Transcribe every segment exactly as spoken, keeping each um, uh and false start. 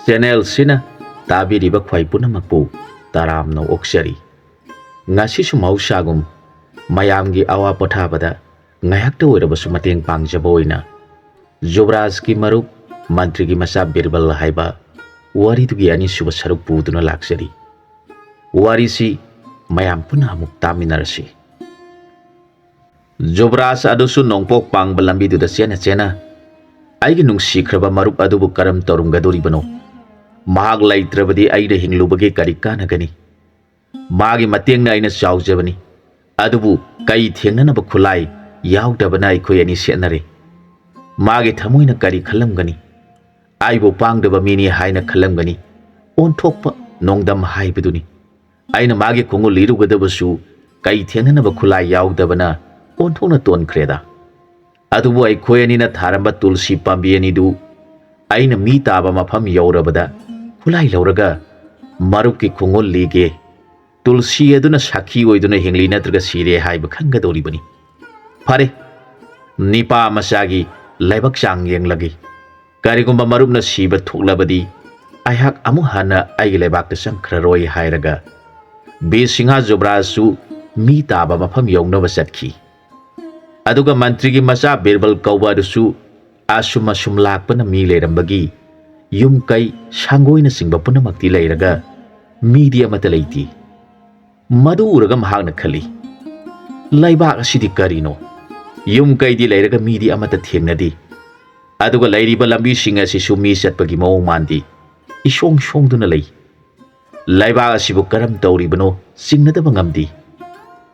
ꯆꯦꯅꯦꯜꯁꯤꯅ ꯇꯥꯕꯤꯔꯤꯕ ꯈ꯭ꯋꯥꯏ ꯄꯨꯝꯅꯃꯛꯄꯨ ꯇꯔꯥꯝꯅ ꯑꯣꯛꯆꯔꯤ꯫ ꯉꯁꯤꯁꯨ ꯃꯍꯧꯁꯥꯒꯨꯝ ꯃꯌꯥꯝꯒꯤ ꯑꯋꯥ ꯄꯣꯊꯥꯕꯗ ꯉꯥꯏꯍꯥꯛꯇ ꯑꯣꯏꯔꯕꯁꯨ ꯃꯇꯦꯡ ꯄꯥꯡꯖꯕ ꯑꯣꯏꯅ ꯖꯨꯕꯔꯥꯖꯀꯤ ꯃꯔꯨꯞ ꯃꯟꯇ꯭ꯔꯤꯒꯤ ꯃꯆꯥ ꯕꯤꯔꯕꯜ ꯍꯥꯏꯕ ꯋꯥꯔꯤꯗꯨꯒꯤ ꯑꯅꯤꯁꯨꯕ ꯁꯔꯨꯛ ꯄꯨꯗꯨꯅ ꯂꯥꯛꯆꯔꯤ꯫ ꯋꯥꯔꯤꯁꯤ ꯃꯌꯥꯝ ꯄꯨꯟꯅ ꯑꯃꯨꯛ ꯇꯥꯃꯤꯟꯅꯔꯁꯤ꯫ ꯖꯨꯕꯔꯥꯖ ꯑꯗꯨꯁꯨ ꯅꯣꯡꯄꯣꯛ ꯄꯥꯡꯕ ꯂꯝꯕꯤꯗꯨꯗ ꯆꯦꯟꯅ ꯆꯦꯟꯅ ꯑꯩꯒꯤ ꯅꯨꯡꯁꯤꯈ꯭ꯔꯕ ꯃꯔꯨꯞ ꯑꯗꯨꯕꯨ ꯀꯔꯝ ꯇꯧꯔꯝꯒꯗꯣꯔꯤꯕꯅꯣ? ꯃꯍꯥꯛ ꯂꯩꯇ꯭ꯔꯕꯗꯤ ꯑꯩꯅ ꯍꯤꯡꯂꯨꯕꯒꯤ ꯀꯔꯤ ꯀꯥꯟꯅꯒꯅꯤ? ꯃꯥꯒꯤ ꯃꯇꯦꯡꯅ ꯑꯩꯅ ꯆꯥꯎꯖꯕꯅꯤ, ꯑꯗꯨꯕꯨ ꯀꯩ ꯊꯦꯡꯅꯅꯕ ꯈꯨꯠꯂꯥꯏ ꯌꯥꯎꯗꯕꯅ ꯑꯩꯈꯣꯏ ꯑꯅꯤ ꯁꯦꯠꯅꯔꯦ꯫ ꯃꯥꯒꯤ ꯊꯃꯣꯏꯅ ꯀꯔꯤ ꯈꯜꯂꯝꯒꯅꯤ? ꯑꯩꯕꯨ ꯄꯥꯡꯗꯕ ꯃꯤꯅꯤ ꯍꯥꯏꯅ ꯈꯜꯂꯝꯒꯅꯤ꯫ ꯑꯣꯟꯊꯣꯛꯄ ꯅꯣꯡꯗꯝ ꯍꯥꯏꯕꯗꯨꯅꯤ꯫ ꯑꯩꯅ ꯃꯥꯒꯤ ꯈꯣꯡꯒꯨꯜ ꯂꯤꯔꯨꯒꯗꯕꯁꯨ ꯀꯩ ꯊꯦꯡꯅꯅꯕ ꯈꯨꯠꯂꯥꯏ ꯌꯥꯎꯗꯕꯅ ꯑꯣꯟꯊꯣꯛꯅ ꯇꯣꯟꯈ꯭ꯔꯦꯗ꯫ ꯑꯗꯨꯕꯨ ꯑꯩꯈꯣꯏ ꯑꯅꯤꯅ ꯊꯥꯔꯝꯕ ꯇꯨꯜꯁꯤ ꯄꯥꯝꯕꯤ ꯑꯅꯤꯗꯨ ꯑꯩꯅ ꯃꯤ ꯇꯥꯕ ꯃꯐꯝ ꯌꯧꯔꯕꯗ ꯈꯨꯠꯂꯥꯏ ꯂꯧꯔꯒ ꯃꯔꯨꯞꯀꯤ ꯈꯣꯡꯒꯨꯜ ꯂꯤꯒꯦ꯫ ꯇꯨꯜꯁꯤ ꯑꯗꯨꯅ ꯁꯥꯈꯤ ꯑꯣꯏꯗꯨꯅ ꯍꯤꯡꯂꯤ ꯅꯠꯇ꯭ꯔꯒ ꯁꯤꯔꯦ ꯍꯥꯏꯕ ꯈꯪꯒꯗꯧꯔꯤꯕꯅꯤ꯫ ꯐꯔꯦ, ꯅꯤꯄꯥ ꯃꯆꯥꯒꯤ ꯂꯥꯏꯕꯛ ꯆꯥꯡ ꯌꯦꯡꯂꯒꯦ꯫ ꯀꯔꯤꯒꯨꯝꯕ ꯃꯔꯨꯞꯅ ꯁꯤꯕ ꯊꯣꯛꯂꯕꯗꯤ ꯑꯩꯍꯥꯛ ꯑꯃꯨꯛ ꯍꯟꯅ ꯑꯩꯒꯤ ꯂꯩꯕꯥꯛꯇ ꯆꯪꯈ꯭ꯔꯔꯣꯏ ꯍꯥꯏꯔꯒ ꯕꯤꯔ ꯁꯤꯡꯍ ꯖꯨꯕꯔꯥꯖꯁꯨ ꯃꯤ ꯇꯥꯕ ꯃꯐꯝ ꯌꯧꯅꯕ ꯆꯠꯈꯤ꯫ ꯑꯗꯨꯒ ꯃꯟꯇ꯭ꯔꯤꯒꯤ ꯃꯆꯥ ꯕꯤꯔꯕꯜ ꯀꯧꯕ ꯑꯗꯨꯁꯨ ꯑꯁꯨꯝ ꯑꯁꯨꯝ ꯂꯥꯛꯄꯅ ꯃꯤ ꯂꯩꯔꯝꯕꯒꯤ ꯌꯨꯝ ꯀꯩ ꯁꯪꯒꯣꯏꯅꯆꯤꯡꯕ ꯄꯨꯝꯅꯃꯛꯇꯤ ꯂꯩꯔꯒ ꯃꯤꯗꯤ ꯑꯃꯠꯇ ꯂꯩꯇꯦ꯫ ꯃꯗꯨ ꯎꯔꯒ ꯃꯍꯥꯛꯅ ꯈꯜꯂꯤ, "ꯂꯩꯕꯥꯛ ꯑꯁꯤꯗꯤ ꯀꯔꯤꯅꯣ? ꯌꯨꯝ ꯀꯩꯗꯤ ꯂꯩꯔꯒ ꯃꯤꯗꯤ ꯑꯃꯠꯇ ꯊꯦꯡꯅꯗꯦ꯫ ꯑꯗꯨꯒ ꯂꯩꯔꯤꯕ ꯂꯝꯕꯤꯁꯤꯡ ꯑꯁꯤꯁꯨ ꯃꯤ ꯆꯠꯄꯒꯤ ꯃꯑꯣꯡ ꯃꯥꯟꯗꯦ꯫ ꯏꯁꯣꯡ ꯁꯣꯡꯗꯨꯅ ꯂꯩ꯫ ꯂꯩꯕꯥꯛ ꯑꯁꯤꯕꯨ ꯀꯔꯝ ꯇꯧꯔꯤꯕꯅꯣ ꯆꯤꯡꯅꯗꯕ ꯉꯝꯗꯦ꯫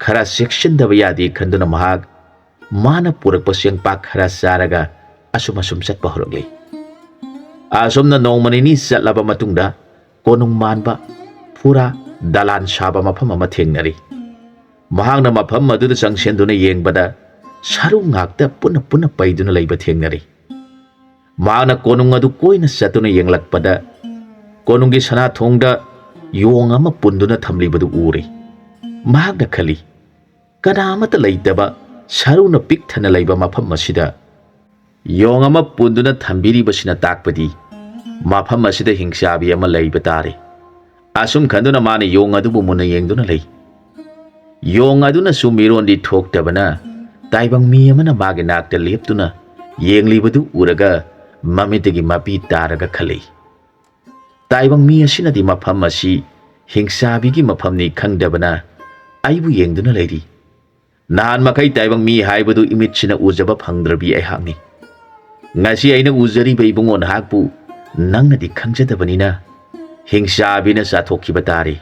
ꯈꯔ ꯆꯦꯛꯁꯤꯟꯗꯕ ꯌꯥꯗꯦ" ꯈꯟꯗꯨꯅ ꯃꯍꯥꯛ ꯃꯥꯅ ꯄꯨꯔꯛꯄ ꯆꯦꯡꯄꯥꯛ ꯈꯔ ꯆꯥꯔꯒ ꯑꯁꯨꯝ ꯑꯁꯨꯝ ꯆꯠꯄ ꯍꯧꯔꯛꯂꯤ꯫ ꯑꯁꯨꯝꯅ ꯅꯣꯡꯃ ꯅꯤꯅꯤ ꯆꯠꯂꯕ ꯃꯇꯨꯡꯗ ꯀꯣꯅꯨꯡ ꯃꯥꯟꯕ ꯐꯨꯔꯥ ꯗꯂꯥꯟ ꯁꯥꯕ ꯃꯐꯝ ꯑꯃ ꯊꯦꯡꯅꯔꯤ꯫ ꯃꯍꯥꯛꯅ ꯃꯐꯝ ꯑꯗꯨꯗ ꯆꯪꯁꯤꯟꯗꯨꯅ ꯌꯦꯡꯕꯗ ꯁꯔꯨ ꯉꯥꯛꯇ ꯄꯨꯟꯅ ꯄꯨꯟꯅ ꯄꯩꯗꯨꯅ ꯂꯩꯕ ꯊꯦꯡꯅꯔꯤ꯫ ꯃꯍꯥꯛꯅ ꯀꯣꯅꯨꯡ ꯑꯗꯨ ꯀꯣꯏꯅ ꯆꯠꯇꯨꯅ ꯌꯦꯡꯂꯛꯄꯗ ꯀꯣꯅꯨꯡꯒꯤ ꯁꯅꯥꯊꯣꯡꯗ ꯌꯣꯡ ꯑꯃ ꯄꯨꯟꯗꯨꯅ ꯊꯝꯂꯤꯕꯗꯨ ꯎꯔꯦ꯫ ꯃꯍꯥꯛꯅ ꯈꯜꯂꯤ, "ꯀꯅꯥ ꯑꯃꯠꯇ ꯂꯩꯇꯕ ꯁꯔꯨꯅ ꯄꯤꯛ ꯊꯟꯅ ꯂꯩꯕ ꯃꯐꯝ ꯑꯁꯤꯗ ꯌꯣꯡ ꯑꯃ ꯄꯨꯟꯗꯨꯅ ꯊꯝꯕꯤꯔꯤꯕꯁꯤꯅ ꯇꯥꯛꯄꯗꯤ ꯃꯐꯝ ꯑꯁꯤꯗ ꯍꯤꯡꯆꯥꯕꯤ ꯑꯃ ꯂꯩꯕ ꯇꯥꯔꯦ꯫ ꯑꯁꯨꯝ ꯈꯟꯗꯨꯅ ꯃꯥꯅ ꯌꯣꯡ ꯑꯗꯨꯕꯨ ꯃꯨꯟꯅ ꯌꯦꯡꯗꯨꯅ ꯂꯩ꯫ ꯌꯣꯡ ꯑꯗꯨꯅꯁꯨ ꯃꯤꯔꯣꯟꯗꯤ ꯊꯣꯛꯇꯕꯅ ꯇꯥꯏꯕꯪ ꯃꯤ ꯑꯃꯅ ꯃꯥꯒꯤ ꯅꯥꯛꯇ ꯂꯦꯞꯇꯨꯅ ꯌꯦꯡꯂꯤꯕꯗꯨ ꯎꯔꯒ ꯃꯃꯤꯠꯇꯒꯤ ꯃꯄꯤ ꯇꯥꯔꯒ ꯈꯜꯂꯤ꯫ ꯇꯥꯏꯕꯪ ꯃꯤ ꯑꯁꯤꯅꯗꯤ ꯃꯐꯝ ꯑꯁꯤ ꯍꯤꯡꯆꯥꯕꯤꯒꯤ ꯃꯐꯝꯅꯤ ꯈꯪꯗꯕꯅ ꯑꯩꯕꯨ ꯌꯦꯡꯗꯨꯅ ꯂꯩꯔꯤ꯫ ꯅꯍꯥꯟ ꯃꯈꯩ ꯇꯥꯏꯕꯪ ꯃꯤ ꯍꯥꯏꯕꯗꯨ ꯏꯃꯤꯠꯁꯤꯅ ꯎꯖꯕ ꯐꯪꯗ꯭ꯔꯕꯤ ꯑꯩꯍꯥꯛꯅꯤ꯫ ꯉꯁꯤ ꯑꯩꯅ ꯎꯖꯔꯤꯕ ꯏꯕꯨꯡꯉꯣ ꯅꯍꯥꯛꯄꯨ ꯅꯪꯅꯗꯤ ꯈꯪꯖꯗꯕꯅꯤꯅ ꯍꯤꯡꯆꯥꯕꯤꯅ ꯆꯥꯊꯣꯛꯈꯤꯕ ꯇꯥꯔꯦ꯫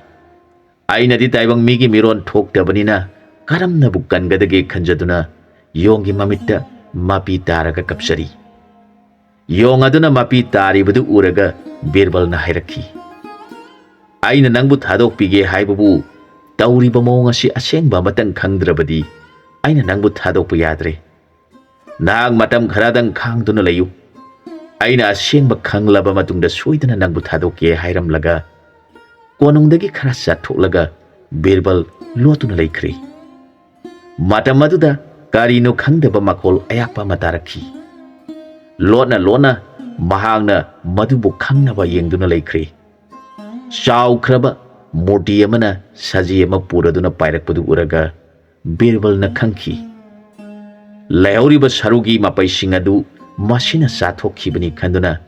ꯑꯩꯅꯗꯤ ꯇꯥꯏꯕꯪ ꯃꯤꯒꯤ ꯃꯤꯔꯣꯟ ꯊꯣꯛꯇꯕꯅꯤꯅ ꯀꯔꯝꯅꯕꯨ ꯀꯟꯒꯗꯒꯦ ꯈꯟꯖꯗꯨꯅ ꯌꯣꯡꯒꯤ ꯃꯃꯤꯠꯇ ꯃꯄꯤ ꯇꯥꯔꯒ ꯀꯞꯆꯔꯤ꯫ ꯌꯣꯡ ꯑꯗꯨꯅ ꯃꯄꯤ ꯇꯥꯔꯤꯕꯗꯨ ꯎꯔꯒ ꯕꯤꯔꯕꯜꯅ ꯍꯥꯏꯔꯛꯈꯤ, "ꯑꯩꯅ ꯅꯪꯕꯨ ꯊꯥꯗꯣꯛꯄꯤꯒꯦ ꯍꯥꯏꯕꯕꯨ ꯇꯧꯔꯤꯕ ꯃꯑꯣꯡ ꯑꯁꯤ ꯑꯁꯦꯡꯕ ꯑꯃꯇꯪ ꯈꯪꯗ꯭ꯔꯕꯗꯤ ꯑꯩꯅ ꯅꯪꯕꯨ ꯊꯥꯗꯣꯛꯄ ꯌꯥꯗ꯭ꯔꯦ꯫ ꯅꯍꯥꯛ ꯃꯇꯝ ꯈꯔꯗꯪ ꯈꯥꯡꯗꯨꯅ ꯂꯩꯌꯨ꯫ ꯑꯩꯅ ꯑꯁꯦꯡꯕ ꯈꯪꯂꯕ ꯃꯇꯨꯡꯗ ꯁꯣꯏꯗꯅ ꯅꯪꯕꯨ ꯊꯥꯗꯣꯛꯀꯦ" ꯍꯥꯏꯔꯝꯂꯒ ꯀꯣꯅꯨꯡꯗꯒꯤ ꯈꯔ ꯆꯠꯊꯣꯛꯂꯒ ꯕꯤꯔꯕꯜ ꯂꯣꯠꯇꯨꯅ ꯂꯩꯈ꯭ꯔꯦ꯫ ꯃꯇꯝ ꯑꯗꯨꯗ ꯀꯔꯤꯅꯣ ꯈꯪꯗꯕ ꯃꯈꯣꯜ ꯑꯌꯥꯛꯄ ꯑꯃ ꯇꯥꯔꯛꯈꯤ꯫ ꯂꯣꯠꯅ ꯂꯣꯠꯅ ꯃꯍꯥꯛꯅ ꯃꯗꯨꯕꯨ ꯈꯪꯅꯕ ꯌꯦꯡꯗꯨꯅ ꯂꯩꯈ꯭ꯔꯦ꯫ ꯆꯥꯎꯈ꯭ꯔꯕ ꯃꯨꯔꯇꯤ ꯑꯃꯅ ꯁꯖꯤ ꯑꯃ ꯄꯨꯔꯗꯨꯅ ꯄꯥꯏꯔꯛꯄꯗꯨ ꯎꯔꯒ ꯕꯤꯔꯕꯜꯅ ꯈꯪꯈꯤ꯫ ꯂꯩꯍꯧꯔꯤꯕ ꯁꯔꯨꯒꯤ ꯃꯄꯩꯁꯤꯡ ꯑꯗꯨ ꯃꯁꯤꯅ ꯆꯥꯊꯣꯛꯈꯤꯕꯅꯤ ꯈꯟꯗꯨꯅ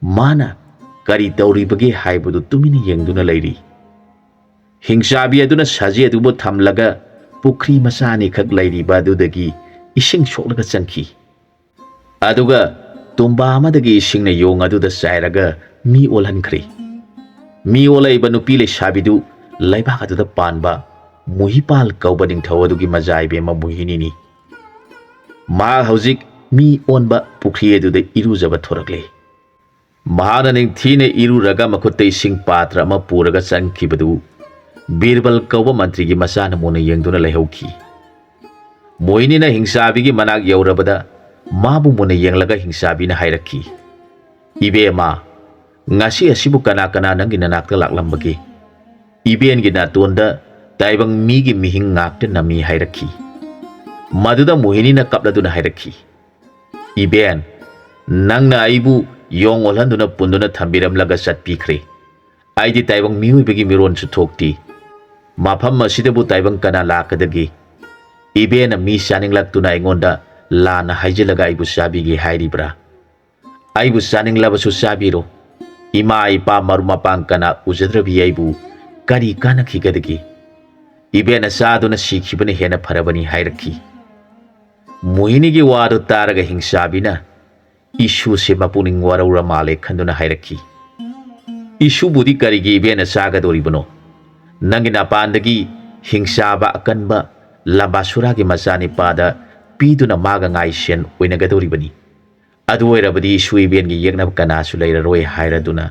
ꯃꯥꯅ ꯀꯔꯤ ꯇꯧꯔꯤꯕꯒꯦ ꯍꯥꯏꯕꯗꯨ ꯇꯨꯃꯤꯟꯅ ꯌꯦꯡꯗꯨꯅ ꯂꯩꯔꯤ꯫ ꯍꯤꯡꯆꯥꯕꯤ ꯑꯗꯨꯅ ꯁꯖꯤ ꯑꯗꯨꯕꯨ ꯊꯝꯂꯒ ꯄꯨꯈ꯭ꯔꯤ ꯃꯆꯥ ꯑꯅꯤꯈꯛ ꯂꯩꯔꯤꯕ ꯑꯗꯨꯗꯒꯤ ꯏꯁꯤꯡ ꯁꯣꯛꯂꯒ ꯆꯪꯈꯤ꯫ ꯑꯗꯨꯒ ꯇꯨꯝꯕꯥ ꯑꯃꯗꯒꯤ ꯏꯁꯤꯡꯅ ꯌꯣꯡ ꯑꯗꯨꯗ ꯆꯥꯏꯔꯒ ꯃꯤ ꯑꯣꯜꯍꯟꯈ꯭ꯔꯦ꯫ ꯃꯤ ꯑꯣꯜꯂꯛꯏꯕ ꯅꯨꯄꯤ ꯂꯩꯁꯥꯕꯤꯗꯨ ꯂꯩꯕꯥꯛ ꯑꯗꯨꯗ ꯄꯥꯟꯕ ꯃꯨꯍꯤꯄꯥꯜ ꯀꯧꯕ ꯅꯤꯡꯊꯧ ꯑꯗꯨꯒꯤ ꯃꯖꯥ ꯏꯕꯦꯝꯃ ꯃꯣꯍꯤꯅꯤꯅꯤ꯫ ꯃꯍꯥꯛ ꯍꯧꯖꯤꯛ ꯃꯤ ꯑꯣꯟꯕ ꯄꯨꯈ꯭ꯔꯤ ꯑꯗꯨꯗ ꯏꯔꯨꯖꯕ ꯊꯣꯔꯛꯂꯦ꯫ ꯃꯍꯥꯛꯅ ꯅꯤꯡꯊꯤꯅ ꯏꯔꯨꯔꯒ ꯃꯈꯨꯠꯇ ꯏꯁꯤꯡ ꯄꯥꯇ꯭ꯔ ꯑꯃ ꯄꯨꯔꯒ ꯆꯪꯈꯤꯕꯗꯨ ꯕꯤꯔꯕꯜ ꯀꯧꯕ ꯃꯟꯇ꯭ꯔꯤꯒꯤ ꯃꯆꯥꯅ ꯃꯨꯟꯅ ꯌꯦꯡꯗꯨꯅ ꯂꯩꯍꯧꯈꯤ꯫ ꯃꯣꯍꯤꯅꯤꯅ ꯍꯤꯡꯆꯥꯕꯤꯒꯤ ꯃꯅꯥꯛ ꯌꯧꯔꯕꯗ ꯃꯥꯕꯨ ꯃꯨꯟꯅ ꯌꯦꯡꯂꯒ ꯍꯤꯡꯆꯥꯕꯤꯅ ꯍꯥꯏꯔꯛꯈꯤ, "ꯏꯕꯦꯝꯃ, ꯉꯁꯤ ꯑꯁꯤꯕꯨ ꯀꯅꯥ ꯀꯅꯥ ꯅꯪꯒꯤ ꯅꯅꯥꯛꯇ ꯂꯥꯛꯂꯝꯕꯒꯦ?" ꯏꯕꯦꯟꯒꯤ ꯅꯥꯇꯣꯟꯗ ꯇꯥꯏꯕꯪ ꯃꯤꯒꯤ ꯃꯤꯍꯤꯡ ꯉꯥꯛꯇ ꯅꯝꯃꯤ ꯍꯥꯏꯔꯛꯈꯤ꯫ ꯃꯗꯨꯗ ꯃꯣꯍꯤꯅꯤꯅ ꯀꯞꯂꯗꯨꯅ ꯍꯥꯏꯔꯛꯈꯤ, "ꯏꯕꯦꯟ, ꯅꯪꯅ ꯑꯩꯕꯨ ꯌꯣꯡ ꯑꯣꯜꯍꯟꯗꯨꯅ ꯄꯨꯟꯗꯨꯅ ꯊꯝꯕꯤꯔꯝꯂꯒ ꯆꯠꯄꯤꯈ꯭ꯔꯦ꯫ ꯑꯩꯗꯤ ꯇꯥꯏꯕꯪ ꯃꯤꯑꯣꯏꯕꯒꯤ ꯃꯤꯔꯣꯟꯁꯨ ꯊꯣꯛꯇꯦ꯫ ꯃꯐꯝ ꯑꯁꯤꯗꯕꯨ ꯇꯥꯏꯕꯪ ꯀꯅꯥ ꯂꯥꯛꯀꯗꯒꯦ? ꯏꯕꯦꯟꯅ ꯃꯤ ꯆꯥꯅꯤꯡꯂꯛꯇꯨꯅ ꯑꯩꯉꯣꯟꯗ ꯂꯥꯟꯅ ꯍꯥꯏꯖꯤꯜꯂꯒ ꯑꯩꯕꯨ ꯆꯥꯕꯤꯒꯦ ꯍꯥꯏꯔꯤꯕ꯭ꯔꯥ? ꯑꯩꯕꯨ ꯆꯥꯅꯤꯡꯂꯕꯁꯨ ꯆꯥꯕꯤꯔꯣ꯫ ꯏꯃꯥ ꯏꯄꯥ ꯃꯔꯨꯞ ꯃꯄꯥꯡ ꯀꯅꯥ ꯎꯖꯗ꯭ꯔꯕꯤ ꯑꯩꯕꯨ ꯀꯔꯤ ꯀꯥꯟꯅꯈꯤꯒꯗꯒꯦ? ꯏꯕꯦꯟꯅ ꯆꯥꯗꯨꯅ ꯁꯤꯈꯤꯕꯅ ꯍꯦꯟꯅ ꯐꯔꯕꯅꯤ ꯍꯥꯏꯔꯛꯈꯤ꯫ ꯃꯣꯍꯤꯅꯤꯒꯤ ꯋꯥꯗꯨ ꯇꯥꯔꯒ ꯍꯤꯡꯆꯥꯕꯤꯅ ꯏꯁꯨꯁꯦ ꯃꯄꯨꯛꯅꯤꯡ ꯋꯥꯔꯧꯔ ꯃꯥꯜꯂꯦ ꯈꯟꯗꯨꯅ ꯍꯥꯏꯔꯛꯈꯤ꯫ ꯏꯁꯨꯕꯨꯗꯤ ꯀꯔꯤꯒꯤ ꯏꯕꯦꯟꯅ ꯆꯥꯒꯗꯧꯔꯤꯕꯅꯣ? ꯅꯪꯒꯤ ꯅꯄꯥꯟꯗꯒꯤ ꯍꯤꯡꯆꯥꯕ ꯑꯀꯟꯕ ꯂꯝꯕꯥꯁꯨꯔꯥꯒꯤ ꯃꯆꯥꯅꯤꯄꯥꯗ ꯄꯤꯗꯨꯅ ꯃꯥꯒ ꯉꯥꯏꯁꯦꯟ ꯑꯣꯏꯅꯒꯗꯧꯔꯤꯕꯅꯤ꯫ ꯑꯗꯨ ꯑꯣꯏꯔꯕꯗꯤ ꯏꯁꯨ ꯏꯕꯦꯟꯒꯤ ꯌꯦꯛꯅꯕ ꯀꯅꯥꯁꯨ ꯂꯩꯔꯔꯣꯏ ꯍꯥꯏꯔꯗꯨꯅ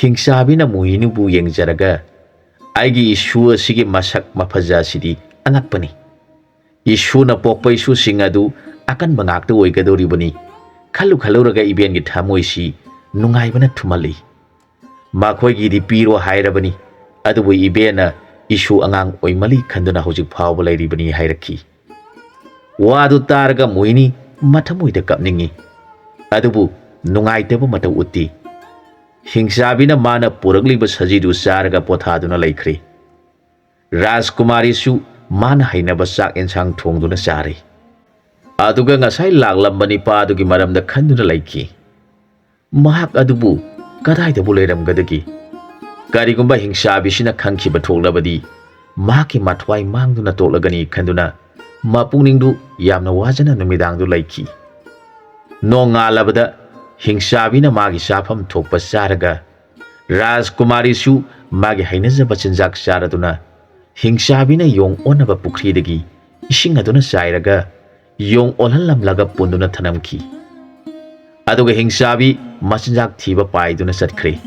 ꯍꯤꯡꯆꯥꯕꯤꯅ ꯃꯣꯍꯤꯅꯤꯕꯨ ꯌꯦꯡꯖꯔꯒ ꯑꯩꯒꯤ ꯏꯁꯨ ꯑꯁꯤꯒꯤ ꯃꯁꯛ ꯃꯐꯖ ꯑꯁꯤꯗꯤ ꯑꯉꯛꯄꯅꯤ꯫ ꯏꯁꯨꯅ ꯄꯣꯛꯄ ꯏꯁꯨꯁꯤꯡ ꯑꯗꯨ ꯑꯀꯟꯕ ꯉꯥꯛꯇ ꯑꯣꯏꯒꯗꯧꯔꯤꯕꯅꯤ꯫ ꯈꯜꯂꯨ ꯈꯜꯂꯨꯔꯒ ꯏꯕꯦꯟꯒꯤ ꯊꯃꯣꯏꯁꯤ ꯅꯨꯡꯉꯥꯏꯕꯅ ꯊꯨꯝꯍꯜꯂꯤ꯫ ꯃꯈꯣꯏꯒꯤꯗꯤ ꯄꯤꯔꯣ ꯍꯥꯏꯔꯕꯅꯤ, ꯑꯗꯨꯕꯨ ꯏꯕꯦꯟꯅ ꯏꯁꯨ ꯑꯉꯥꯡ ꯑꯣꯏꯃꯜꯂꯤ ꯈꯟꯗꯨꯅ ꯍꯧꯖꯤꯛ ꯐꯥꯎꯕ ꯂꯩꯔꯤꯕꯅꯤ ꯍꯥꯏꯔꯛꯈꯤ꯫ ꯋꯥꯗꯨ ꯇꯥꯔꯒ ꯃꯣꯍꯤꯅꯤ ꯃꯊꯃꯣꯏꯗ ꯀꯞꯅꯤꯡꯏ꯫ ꯑꯗꯨꯕꯨ ꯅꯨꯡꯉꯥꯏꯇꯕ ꯃꯇꯧ ꯎꯠꯇꯦ꯫ ꯍꯤꯡꯆꯥꯕꯤꯅ ꯃꯥꯅ ꯄꯨꯔꯛꯂꯤꯕ ꯁꯖꯤꯗꯨ ꯆꯥꯔꯒ ꯄꯣꯊꯥꯗꯨꯅ ꯂꯩꯈ꯭ꯔꯦ꯫ ꯔꯥꯖꯀꯨꯃꯥꯔꯤꯁꯨ ꯃꯥꯅ ꯍꯩꯅꯕ ꯆꯥꯛ ꯑꯦꯟꯁꯥꯡ ꯊꯣꯡꯗꯨꯅ ꯆꯥꯔꯦ꯫ ꯑꯗꯨꯒ ꯉꯁꯥꯏ ꯂꯥꯛꯂꯝꯕ ꯅꯤꯄꯥꯗꯨꯒꯤ ꯃꯔꯝꯗ ꯈꯟꯗꯨꯅ ꯂꯩꯈꯤ꯫ ꯃꯍꯥꯛ ꯑꯗꯨꯕꯨ ꯀꯗꯥꯏꯗꯕꯨ ꯂꯩꯔꯝꯒꯗꯒꯦ? ꯀꯔꯤꯒꯨꯝꯕ ꯍꯤꯡꯆꯥꯕꯤꯁꯤꯅ ꯈꯪꯈꯤꯕ ꯊꯣꯛꯂꯕꯗꯤ ꯃꯍꯥꯛꯀꯤ ꯃꯊ꯭ꯋꯥꯏ ꯃꯥꯡꯗꯨꯅ ꯇꯣꯛꯂꯒꯅꯤ ꯈꯟꯗꯨꯅ ꯃꯄꯨꯛꯅꯤꯡꯗꯨ ꯌꯥꯝꯅ ꯋꯥꯖꯅ ꯅꯨꯃꯤꯗꯥꯡꯗꯨ ꯂꯩꯈꯤ꯫ ꯅꯣꯡꯉꯥꯜꯂꯕꯗ ꯍꯤꯡꯆꯥꯕꯤꯅ ꯃꯥꯒꯤ ꯆꯥꯐꯝ ꯊꯣꯛꯄ ꯆꯥꯔꯒ ꯔꯥꯖꯀꯨꯃꯥꯔꯤꯁꯨ ꯃꯥꯒꯤ ꯍꯩꯅꯖꯕ ꯆꯤꯟꯖꯥꯛ ꯆꯥꯔꯗꯨꯅ ꯍꯤꯡꯆꯥꯕꯤꯅ ꯌꯣꯡ ꯑꯣꯟꯅꯕ ꯄꯨꯈ꯭ꯔꯤꯗꯒꯤ ꯏꯁꯤꯡ ꯑꯗꯨꯅ ꯆꯥꯏꯔꯒ ꯌꯣꯡ ꯑꯣꯜꯍꯜꯂꯝꯂꯒ ꯄꯨꯟꯗꯨꯅ ꯊꯅꯝꯈꯤ꯫ ꯑꯗꯨꯒ ꯍꯤꯡꯆꯥꯕꯤ ꯃꯆꯤꯟꯖꯥꯛ ꯊꯤꯕ ꯄꯥꯏꯗꯨꯅ ꯆꯠꯈ꯭ꯔꯦ꯫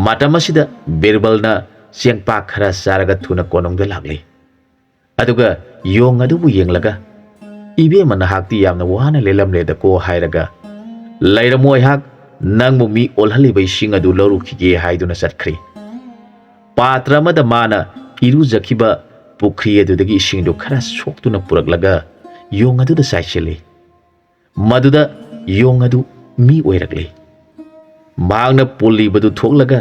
ꯃꯇꯝ ꯑꯁꯤꯗ ꯕꯤꯔꯕꯜꯅ ꯆꯦꯡꯄꯥꯛ ꯈꯔ ꯆꯥꯔꯒ ꯊꯨꯅ ꯀꯣꯅꯨꯡꯗ ꯂꯥꯛꯂꯦ꯫ ꯑꯗꯨꯒ ꯌꯣꯡ ꯑꯗꯨꯕꯨ ꯌꯦꯡꯂꯒ, "ꯏꯕꯦꯝꯃ, ꯅꯍꯥꯛꯇꯤ ꯌꯥꯝꯅ ꯋꯥꯅ ꯂꯦꯜꯂꯝꯂꯦꯗꯀꯣ" ꯍꯥꯏꯔꯒ, "ꯂꯩꯔꯝꯃꯣ, ꯑꯩꯍꯥꯛ ꯅꯪꯕꯨ ꯃꯤ ꯑꯣꯜꯍꯜꯂꯤꯕ ꯏꯁꯤꯡ ꯑꯗꯨ ꯂꯧꯔꯨꯈꯤꯒꯦ" ꯍꯥꯏꯗꯨꯅ ꯆꯠꯈ꯭ꯔꯦ꯫ ꯄꯥꯇ꯭ꯔ ꯑꯃꯗ ꯃꯥꯅ ꯏꯔꯨꯖꯈꯤꯕ ꯄꯨꯈ꯭ꯔꯤ ꯑꯗꯨꯗꯒꯤ ꯏꯁꯤꯡꯗꯨ ꯈꯔ ꯁꯣꯛꯇꯨꯅ ꯄꯨꯔꯛꯂꯒ ꯌꯣꯡ ꯑꯗꯨꯗ ꯆꯥꯏꯁꯤꯜꯂꯤ꯫ ꯃꯗꯨꯗ ꯌꯣꯡ ꯑꯗꯨ ꯃꯤ ꯑꯣꯏꯔꯛꯂꯤ꯫ ꯃꯍꯥꯛꯅ ꯄꯨꯜꯂꯤꯕꯗꯨ ꯊꯣꯛꯂꯒ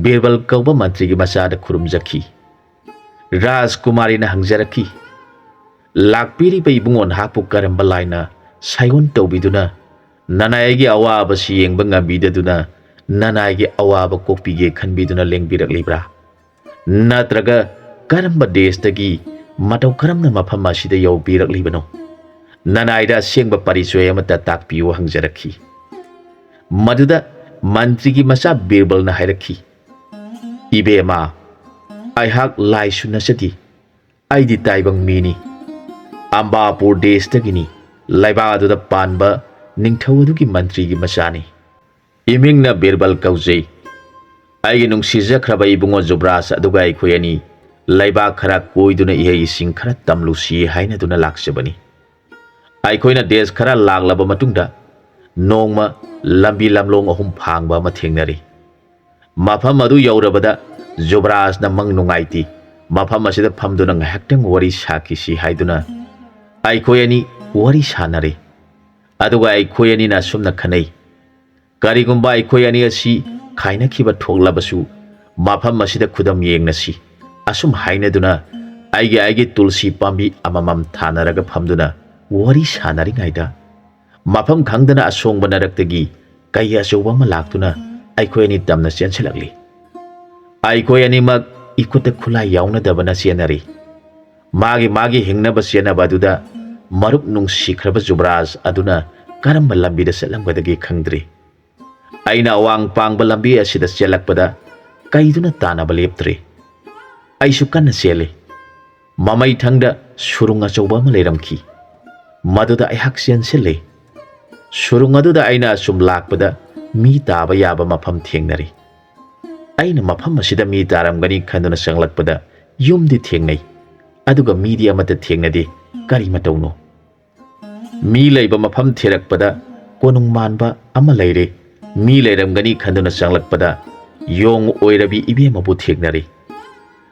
ꯕꯤꯔꯕꯜ ꯀꯧꯕ ꯃꯟꯇ꯭ꯔꯤꯒꯤ ꯃꯆꯥꯗ ꯈꯨꯔꯨꯝꯖꯈꯤ꯫ ꯔꯥꯖꯀꯨꯃꯥꯔꯤꯅ ꯍꯪꯖꯔꯛꯈꯤ, "ꯂꯥꯛꯄꯤꯔꯤꯕ ꯏꯕꯨꯡꯉꯣ ꯅꯍꯥꯛꯄꯨ ꯀꯔꯝꯕ ꯂꯥꯏꯅ ꯁꯥꯏꯑꯣꯟ ꯇꯧꯕꯤꯗꯨꯅ ꯅꯅꯥꯏꯒꯤ ꯑꯋꯥꯕꯁꯤ ꯌꯦꯡꯕ ꯉꯝꯕꯤꯗꯗꯨꯅ ꯅꯅꯥꯏꯒꯤ ꯑꯋꯥꯕ ꯀꯣꯛꯄꯤꯒꯦ ꯈꯟꯕꯤꯗꯨꯅ ꯂꯦꯡꯕꯤꯔꯛꯂꯤꯕ꯭ꯔꯥ? ꯅꯠꯇ꯭ꯔꯒ ꯀꯔꯝꯕ ꯗꯦꯁꯇꯒꯤ ꯃꯇꯧ ꯀꯔꯝꯅ ꯃꯐꯝ ꯑꯁꯤꯗ ꯌꯧꯕꯤꯔꯛꯂꯤꯕꯅꯣ? ꯅꯅꯥꯏꯗ ꯑꯁꯦꯡꯕ ꯄꯔꯤꯆꯣꯏ ꯑꯃꯠꯇ ꯇꯥꯛꯄꯤꯌꯨ" ꯍꯪꯖꯔꯛꯈꯤ꯫ ꯃꯗꯨꯗ ꯃꯟꯇ꯭ꯔꯤꯒꯤ ꯃꯆꯥ ꯕꯤꯔꯕꯜꯅ ꯍꯥꯏꯔꯛꯈꯤ, "ꯏꯕꯦꯝꯃ, ꯑꯩꯍꯥꯛ ꯂꯥꯏꯁꯨ ꯅꯠꯆꯗꯦ, ꯑꯩꯗꯤ ꯇꯥꯏꯕꯪ ꯃꯤꯅꯤ꯫ ꯑꯝꯕꯥꯄꯨꯔ ꯗꯦꯁꯇꯒꯤꯅꯤ, ꯂꯩꯕꯥꯛ ꯑꯗꯨꯗ ꯄꯥꯟꯕ ꯅꯤꯡꯊꯧ ꯑꯗꯨꯒꯤ ꯃꯟꯇ꯭ꯔꯤꯒꯤ ꯃꯆꯥꯅꯤ꯫ ꯏꯃꯤꯡꯅ ꯕꯤꯔꯕꯜ ꯀꯧꯖꯩ꯫ ꯑꯩꯒꯤ ꯅꯨꯡꯁꯤꯖꯈ꯭ꯔꯕ ꯏꯕꯨꯡꯉꯣ ꯖꯨꯕ꯭ꯔꯥꯖ ꯑꯗꯨꯒ ꯑꯩꯈꯣꯏ ꯑꯅꯤ ꯂꯩꯕꯥꯛ ꯈꯔ ꯀꯣꯏꯗꯨꯅ ꯏꯍꯩ ꯏꯁꯤꯡ ꯈꯔ ꯇꯝꯂꯨꯁꯤ ꯍꯥꯏꯅꯗꯨꯅ ꯂꯥꯛꯆꯕꯅꯤ꯫ ꯑꯩꯈꯣꯏꯅ ꯗꯦꯁ ꯈꯔ ꯂꯥꯛꯂꯕ ꯃꯇꯨꯡꯗ ꯅꯣꯡꯃ ꯂꯝꯕꯤ ꯂꯝꯂꯣꯡ ꯑꯍꯨꯝ ꯐꯥꯡꯕ ꯑꯃ ꯊꯦꯡꯅꯔꯦ꯫ ꯃꯐꯝ ꯑꯗꯨ ꯌꯧꯔꯕꯗ ꯖꯨꯕ꯭ꯔꯥꯖꯅ ꯃꯪ ꯅꯨꯡꯉꯥꯏꯇꯦ, ꯃꯐꯝ ꯑꯁꯤꯗ ꯐꯝꯗꯨꯅ ꯉꯥꯏꯍꯥꯛꯇꯪ ꯋꯥꯔꯤ ꯁꯥꯈꯤꯁꯤ" ꯍꯥꯏꯗꯨꯅ ꯑꯩꯈꯣꯏ ꯑꯅꯤ ꯋꯥꯔꯤ ꯁꯥꯟꯅꯔꯦ꯫ ꯑꯗꯨꯒ ꯑꯩꯈꯣꯏ ꯑꯅꯤꯅ ꯑꯁꯨꯝꯅ ꯈꯟꯅꯩ, "ꯀꯔꯤꯒꯨꯝꯕ ꯑꯩꯈꯣꯏ ꯑꯅꯤ ꯑꯁꯤ ꯈꯥꯏꯅꯈꯤꯕ ꯊꯣꯛꯂꯕꯁꯨ, ꯃꯐꯝ ꯑꯁꯤꯗ ꯈꯨꯗꯝ ꯌꯦꯡꯅꯁꯤ"꯫ ꯑꯁꯨꯝ ꯍꯥꯏꯅꯗꯨꯅ ꯑꯩꯒꯤ ꯑꯩꯒꯤ ꯇꯨꯜꯁꯤ ꯄꯥꯝꯕꯤ ꯑꯃꯃꯝ ꯊꯥꯅꯔꯒ ꯐꯝꯗꯨꯅ ꯋꯥꯔꯤ ꯁꯥꯟꯅꯔꯤꯉꯩꯗ, ꯃꯐꯝ ꯈꯪꯗꯅ ꯑꯁꯣꯡꯕ ꯅꯔꯛꯇꯒꯤ ꯀꯩ ꯑꯆꯧꯕ ꯑꯃ ꯂꯥꯛꯇꯨꯅ ꯑꯩꯈꯣꯏ ꯑꯅꯤ ꯇꯝꯅ ꯆꯦꯟꯁꯤꯜꯂꯛꯂꯤ꯫ ꯑꯩꯈꯣꯏ ꯑꯅꯤꯃꯛ ꯏꯈꯨꯠꯇ ꯈꯨꯠꯂꯥꯏ ꯌꯥꯎꯅꯗꯕꯅ ꯆꯦꯟꯅꯔꯤ꯫ ꯃꯥꯒꯤ ꯃꯥꯒꯤ ꯍꯤꯡꯅꯕ ꯆꯦꯟꯅꯕ ꯑꯗꯨꯗ ꯃꯔꯨꯞ ꯅꯨꯡꯁꯤꯈ꯭ꯔꯕ ꯖꯨꯕ꯭ꯔꯥꯖ ꯑꯗꯨꯅ ꯀꯔꯝꯕ ꯂꯝꯕꯤꯗ ꯆꯠꯂꯝꯒꯗꯒꯦ ꯈꯪꯗ꯭ꯔꯤ꯫ ꯑꯩꯅ ꯑꯋꯥꯡ ꯄꯥꯡꯕ ꯂꯝꯕꯤ ꯑꯁꯤꯗ ꯆꯦꯜꯂꯛꯄꯗ ꯀꯩꯗꯨꯅ ꯇꯥꯟꯅꯕ ꯂꯦꯞꯇ꯭ꯔꯤ꯫ ꯑꯩꯁꯨ ꯀꯟꯅ ꯆꯦꯜꯂꯤ꯫ ꯃꯃꯩꯊꯪꯗ ꯁꯨꯔꯨꯡ ꯑꯆꯧꯕ ꯑꯃ ꯂꯩꯔꯝꯈꯤ꯫ ꯃꯗꯨꯗ ꯑꯩꯍꯥꯛ ꯆꯦꯟꯁꯤꯜꯂꯤ꯫ ꯁꯨꯔꯨꯡ ꯑꯗꯨꯗ ꯑꯩꯅ ꯑꯁꯨꯝ ꯂꯥꯛꯄꯗ ꯃꯤ ꯇꯥꯕ ꯌꯥꯕ ꯃꯐꯝ ꯊꯦꯡꯅꯔꯤ꯫ ꯑꯩꯅ ꯃꯐꯝ ꯑꯁꯤꯗ ꯃꯤ ꯇꯥꯔꯝꯒꯅꯤ ꯈꯟꯗꯨꯅ ꯆꯪꯂꯛꯄꯗ ꯌꯨꯝꯗꯤ ꯊꯦꯡꯅꯩ, ꯑꯗꯨꯒ ꯃꯤꯗꯤ ꯑꯃꯠꯇ ꯊꯦꯡꯅꯗꯦ꯫ ꯀꯔꯤ ꯃꯇꯧꯅꯣ? ꯃꯤ ꯂꯩꯕ ꯃꯐꯝ ꯊꯤꯔꯛꯄꯗ ꯀꯣꯅꯨꯡ ꯃꯥꯟꯕ ꯑꯃ ꯂꯩꯔꯦ꯫ ꯃꯤ ꯂꯩꯔꯝꯒꯅꯤ ꯈꯟꯗꯨꯅ ꯆꯪꯂꯛꯄꯗ ꯌꯣꯡ ꯑꯣꯏꯔꯕꯤ ꯏꯕꯦꯝꯃꯕꯨ ꯊꯦꯡꯅꯔꯦ꯫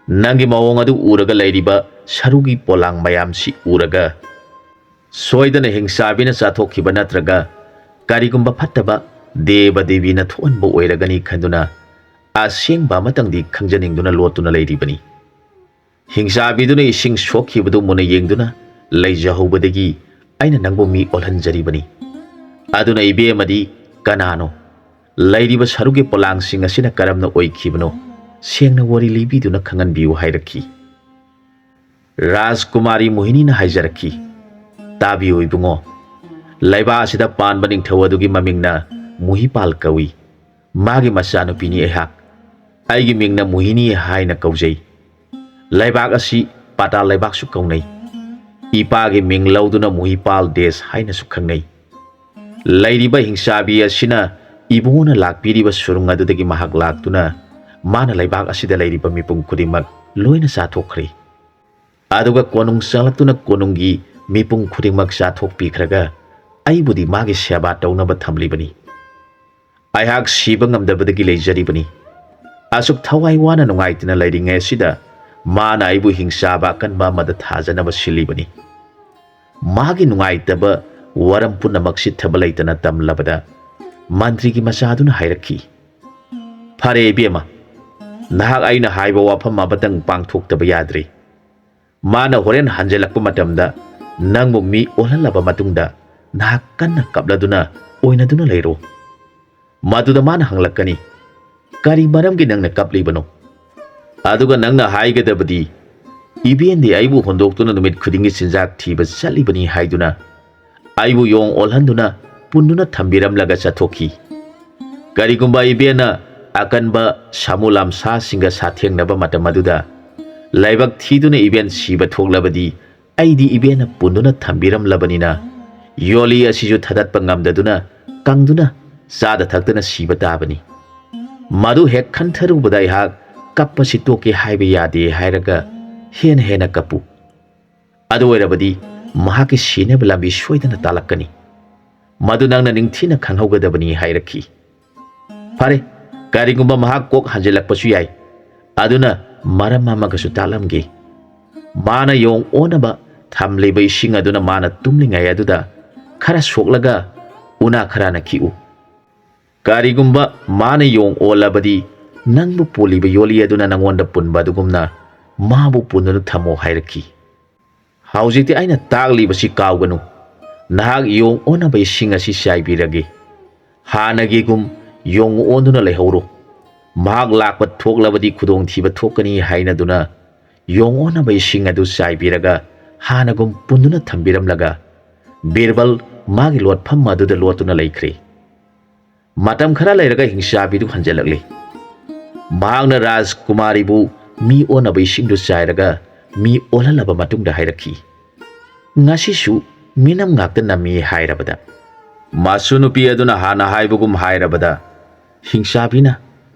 "ꯅꯪꯒꯤ ꯃꯑꯣꯡ ꯑꯗꯨ ꯎꯔꯒ ꯂꯩꯔꯤꯕ ꯁꯔꯨꯒꯤ ꯄꯣꯂꯥꯡ ꯃꯌꯥꯝꯁꯤ ꯎꯔꯒ ꯁꯣꯏꯗꯅ ꯍꯤꯡꯆꯥꯕꯤꯅ ꯆꯥꯊꯣꯛꯈꯤꯕ ꯅꯠꯇ꯭ꯔꯒ ꯀꯔꯤꯒꯨꯝꯕ ꯐꯠꯇꯕ ꯗꯦꯕ ꯗꯦꯕꯤꯅ ꯊꯣꯛꯍꯟꯕ ꯑꯣꯏꯔꯒꯅꯤ ꯈꯟꯗꯨꯅ ꯑꯁꯦꯡꯕ ꯑꯃꯇꯪꯗꯤ ꯈꯪꯖꯅꯤꯡꯗꯨꯅ ꯂꯣꯠꯇꯨꯅ ꯂꯩꯔꯤꯕꯅꯤ꯫ ꯍꯤꯡꯆꯥꯕꯤꯗꯨꯅ ꯏꯁꯤꯡ ꯁꯣꯛꯈꯤꯕꯗꯨ ꯃꯨꯟꯅ ꯌꯦꯡꯗꯨꯅ ꯂꯩꯖꯍꯧꯕꯗꯒꯤ ꯑꯩꯅ ꯅꯪꯕꯨ ꯃꯤ ꯑꯣꯜꯍꯟꯖꯔꯤꯕꯅꯤ꯫ ꯑꯗꯨꯅ ꯏꯕꯦꯝꯃꯗꯤ ꯀꯅꯥꯅꯣ? ꯂꯩꯔꯤꯕ ꯁꯔꯨꯛꯀꯤ ꯄꯣꯂꯥꯡꯁꯤꯡ ꯑꯁꯤꯅ ꯀꯔꯝꯅ ꯑꯣꯏꯈꯤꯕꯅꯣ? ꯁꯦꯡꯅ ꯋꯥꯔꯤ ꯂꯤꯕꯤꯗꯨꯅ ꯈꯪꯍꯟꯕꯤꯌꯨ ꯍꯥꯏꯔꯛꯈꯤ꯫ ꯔꯥꯖꯀꯨꯃꯥꯔꯤ ꯃꯣꯍꯤꯅꯤꯅ ꯍꯥꯏꯖꯔꯛꯈꯤ, "ꯇꯥꯕꯤꯌꯨ ꯏꯕꯨꯡꯉꯣ, ꯂꯩꯕꯥꯛ ꯑꯁꯤꯗ ꯄꯥꯟꯕ ꯅꯤꯡꯊꯧ ꯑꯗꯨꯒꯤ ꯃꯃꯤꯡꯅ ꯃꯨꯍꯤꯄꯥꯜ ꯀꯧꯏ꯫ ꯃꯥꯒꯤ ꯃꯆꯥꯅꯨꯄꯤꯅꯤ ꯑꯩꯍꯥꯛ꯫ ꯑꯩꯒꯤ ꯃꯤꯡꯅ ꯃꯣꯍꯤꯅꯤ ꯍꯥꯏꯅ ꯀꯧꯖꯩ꯫ ꯂꯩꯕꯥꯛ ꯑꯁꯤ ꯄꯥꯇꯥꯜ ꯂꯩꯕꯥꯛꯁꯨ ꯀꯧꯅꯩ꯫ ꯏꯄꯥꯒꯤ ꯃꯤꯡ ꯂꯧꯗꯨꯅ ꯃꯨꯍꯤꯄꯥꯜ ꯗꯦꯁ ꯍꯥꯏꯅꯁꯨ ꯈꯪꯅꯩ꯫ ꯂꯩꯔꯤꯕ ꯍꯤꯡꯆꯥꯕꯤ ꯑꯁꯤꯅ ꯏꯕꯨꯡꯉꯣꯅ ꯂꯥꯛꯄꯤꯔꯤꯕ ꯁꯨꯔꯨꯡ ꯑꯗꯨꯗꯒꯤ ꯃꯍꯥꯛ ꯂꯥꯛꯇꯨꯅ ꯃꯥꯅ ꯂꯩꯕꯥꯛ ꯑꯁꯤꯗ ꯂꯩꯔꯤꯕ ꯃꯤꯄꯨꯝ ꯈꯨꯗꯤꯡꯃꯛ ꯂꯣꯏꯅ ꯆꯥꯊꯣꯛꯈ꯭ꯔꯦ꯫ ꯑꯗꯨꯒ ꯀꯣꯅꯨꯡ ꯆꯪꯂꯛꯇꯨꯅ ꯀꯣꯅꯨꯡꯒꯤ ꯃꯤꯄꯨꯝ ꯈꯨꯗꯤꯡꯃꯛ ꯆꯥꯊꯣꯛꯄꯤꯈ꯭ꯔꯒ ꯑꯩꯕꯨꯗꯤ ꯃꯥꯒꯤ ꯁꯦꯕꯥ ꯇꯧꯅꯕ ꯊꯝꯂꯤꯕꯅꯤ꯫ ꯑꯩꯍꯥꯛ ꯁꯤꯕ ꯉꯝꯗꯕꯗꯒꯤ ꯂꯩꯖꯔꯤꯕꯅꯤ꯫ ꯑꯁꯨꯛ ꯊꯋꯥꯏ ꯋꯥꯅ ꯅꯨꯡꯉꯥꯏꯇꯅ ꯂꯩꯔꯤꯉꯩ ꯑꯁꯤꯗ ꯃꯥꯅ ꯑꯩꯕꯨ ꯍꯤꯡꯆꯥꯕ ꯑꯀꯟꯕ ꯑꯃꯗ ꯊꯥꯖꯅꯕ ꯁꯤꯜꯂꯤꯕꯅꯤ꯫" ꯃꯥꯒꯤ ꯅꯨꯡꯉꯥꯏꯇꯕ ꯋꯥꯔꯝ ꯄꯨꯝꯅꯃꯛ ꯆꯤꯠꯊꯕ ꯂꯩꯇꯅ ꯇꯝꯂꯕꯗ ꯃꯟꯇ꯭ꯔꯤꯒꯤ ꯃꯆꯥꯗꯨꯅ ꯍꯥꯏꯔꯛꯈꯤ, "ꯐꯔꯦ ꯏꯕꯦꯝꯃ, ꯅꯍꯥꯛ ꯑꯩꯅ ꯍꯥꯏꯕ ꯋꯥꯐꯝ ꯑꯃꯇꯪ ꯄꯥꯡꯊꯣꯛꯇꯕ ꯌꯥꯗ꯭ꯔꯤ꯫ ꯃꯥꯅ ꯍꯣꯔꯦꯟ ꯍꯟꯖꯤꯜꯂꯛꯄ ꯃꯇꯝꯗ ꯅꯪꯕꯨ ꯃꯤ ꯑꯣꯜꯍꯜꯂꯕ ꯃꯇꯨꯡꯗ ꯅꯍꯥꯛ ꯀꯟꯅ ꯀꯞꯂꯗꯨꯅ ꯑꯣꯏꯅꯗꯨꯅ ꯂꯩꯔꯣ꯫ ꯃꯗꯨꯗ ꯃꯥꯅ ꯍꯪꯂꯛꯀꯅꯤ, 'ꯀꯔꯤ ꯃꯔꯝꯒꯤ ꯅꯪꯅ ꯀꯞꯂꯤꯕꯅꯣ?' ꯑꯗꯨꯒ ꯅꯪꯅ ꯍꯥꯏꯒꯗꯕꯗꯤ, 'ꯏꯕꯦꯟꯗꯤ ꯑꯩꯕꯨ ꯍꯨꯟꯗꯣꯛꯇꯨꯅ ꯅꯨꯃꯤꯠ ꯈꯨꯗꯤꯡꯒꯤ ꯆꯤꯟꯖꯥꯛ ꯊꯤꯕ ꯆꯠꯂꯤꯕꯅꯤ' ꯍꯥꯏꯗꯨꯅ ꯑꯩꯕꯨ ꯌꯣꯡ ꯑꯣꯜꯍꯟꯗꯨꯅ ꯄꯨꯟꯗꯨꯅ ꯊꯝꯕꯤꯔꯝꯂꯒ ꯆꯠꯊꯣꯛꯈꯤ꯫ ꯀꯔꯤꯒꯨꯝꯕ ꯏꯕꯦꯟꯅ ꯑꯀꯟꯕ ꯁꯥꯃꯨ ꯂꯝꯁꯥꯁꯤꯡꯒ ꯁꯥꯊꯦꯡꯅꯕ ꯃꯇꯝ ꯑꯗꯨꯗ ꯂꯥꯏꯕꯛ ꯊꯤꯗꯨꯅ ꯏꯕꯦꯟ ꯁꯤꯕ ꯊꯣꯛꯂꯕꯗꯤ, ꯑꯩꯗꯤ ꯏꯕꯦꯟꯅ ꯄꯨꯟꯗꯨꯅ ꯊꯝꯕꯤꯔꯝꯂꯕꯅꯤꯅ ꯌꯣꯂꯤ ꯑꯁꯤꯁꯨ ꯊꯥꯗꯠꯄ ꯉꯝꯗꯗꯨꯅ ꯀꯪꯗꯨꯅ ꯆꯥꯗ ꯊꯛꯇꯅ ꯁꯤꯕ ꯇꯥꯕꯅꯤ꯫ ꯃꯗꯨ ꯍꯦꯛ ꯈꯟꯊꯔꯨꯕꯗ ꯑꯩꯍꯥꯛ ꯀꯞꯄꯁꯤ ꯇꯣꯛꯀꯦ ꯍꯥꯏꯕ ꯌꯥꯗꯦ ꯍꯥꯏꯔꯒ ꯍꯦꯟꯅ ꯍꯦꯟꯅ ꯀꯞꯄꯨ꯫ ꯑꯗꯨ ꯑꯣꯏꯔꯕꯗꯤ ꯃꯍꯥꯛꯀꯤ ꯁꯤꯅꯕ ꯂꯝꯕꯤ ꯁꯣꯏꯗꯅ ꯇꯥꯂꯛꯀꯅꯤ꯫ ꯃꯗꯨ ꯅꯪꯅ ꯅꯤꯡꯊꯤꯅ ꯈꯪꯍꯧꯒꯗꯕꯅꯤ" ꯍꯥꯏꯔꯛꯈꯤ꯫ ꯐꯔꯦ, ꯀꯔꯤꯒꯨꯝꯕ ꯃꯍꯥꯛ ꯀꯣꯛ ꯍꯟꯖꯤꯜꯂꯛꯄꯁꯨ ꯌꯥꯏ꯫ ꯑꯗꯨꯅ ꯃꯔꯝ ꯑꯃꯒꯁꯨ ꯇꯥꯛꯂꯝꯒꯦ꯫ ꯃꯥꯅ ꯌꯣꯡ ꯑꯣꯟꯅꯕ ꯊꯝꯂꯤꯕ ꯏꯁꯤꯡ ꯑꯗꯨꯅ ꯃꯥꯅ ꯇꯨꯝꯂꯤꯉꯩ ꯑꯗꯨꯗ ꯈꯔ ꯁꯣꯛꯂꯒ ꯎꯅꯥ ꯈꯔꯅ ꯈꯤꯛꯎ꯫ ꯀꯔꯤꯒꯨꯝꯕ ꯃꯥꯅ ꯌꯣꯡ ꯑꯣꯜꯂꯕꯗꯤ, ꯅꯪꯕꯨ ꯄꯨꯜꯂꯤꯕ ꯌꯣꯜꯂꯤ ꯑꯗꯨꯅ ꯅꯪꯉꯣꯟꯗ ꯄꯨꯟꯕ ꯑꯗꯨꯒꯨꯝꯅ ꯃꯥꯕꯨ ꯄꯨꯟꯗꯨꯅ ꯊꯝꯃꯣ ꯍꯥꯏꯔꯛꯈꯤ꯫ ꯍꯧꯖꯤꯛꯇꯤ ꯑꯩꯅ ꯇꯥꯛꯂꯤꯕꯁꯤ ꯀꯥꯎꯒꯅꯨ꯫ ꯅꯍꯥꯛ ꯌꯣꯡ ꯑꯣꯟꯅꯕ ꯏꯁꯤꯡ ꯑꯁꯤ ꯆꯥꯏꯕꯤꯔꯒꯦ꯫ ꯍꯥꯟꯅꯒꯤꯒꯨꯝ ꯌꯣꯡ ꯑꯣꯟꯗꯨꯅ ꯂꯩꯍꯧꯔꯣ꯫ ꯃꯍꯥꯛ ꯂꯥꯛꯄ ꯊꯣꯛꯂꯕꯗꯤ ꯈꯨꯗꯣꯡꯊꯤꯕ ꯊꯣꯛꯀꯅꯤ ꯍꯥꯏꯅꯗꯨꯅ ꯌꯣꯡ ꯑꯣꯟꯅꯕ ꯏꯁꯤꯡ ꯑꯗꯨ ꯆꯥꯏꯕꯤꯔꯒ ꯍꯥꯟꯅꯒꯨꯝ ꯄꯨꯟꯗꯨꯅ ꯊꯝꯕꯤꯔꯝꯂꯒ ꯕꯤꯔꯕꯜ ꯃꯥꯒꯤ ꯂꯣꯠꯐꯝ ꯑꯗꯨꯗ ꯂꯣꯠꯇꯨꯅ ꯂꯩꯈ꯭ꯔꯦ꯫ ꯃꯇꯝ ꯈꯔ ꯂꯩꯔꯒ ꯍꯤꯡꯆꯥꯕꯤꯗꯨ ꯍꯟꯖꯤꯜꯂꯛꯂꯦ꯫ ꯃꯍꯥꯛꯅ ꯔꯥꯖꯀꯨꯃꯥꯔꯤꯕꯨ ꯃꯤ ꯑꯣꯟꯅꯕ ꯏꯁꯤꯡꯗꯨ ꯆꯥꯏꯔꯒ ꯃꯤ ꯑꯣꯜꯍꯜꯂꯕ ꯃꯇꯨꯡꯗ ꯍꯥꯏꯔꯛꯈꯤ, "ꯉꯁꯤꯁꯨ ꯃꯤꯅꯝ ꯉꯥꯛꯇ ꯅꯝꯃꯤ" ꯍꯥꯏꯔꯕꯗ, ꯃꯁꯨ ꯅꯨꯄꯤ ꯑꯗꯨꯅ ꯍꯥꯟꯅ ꯍꯥꯏꯕꯒꯨꯝ ꯍꯥꯏꯔꯕꯗ, ꯍꯤꯡꯆꯥꯕꯤꯅ,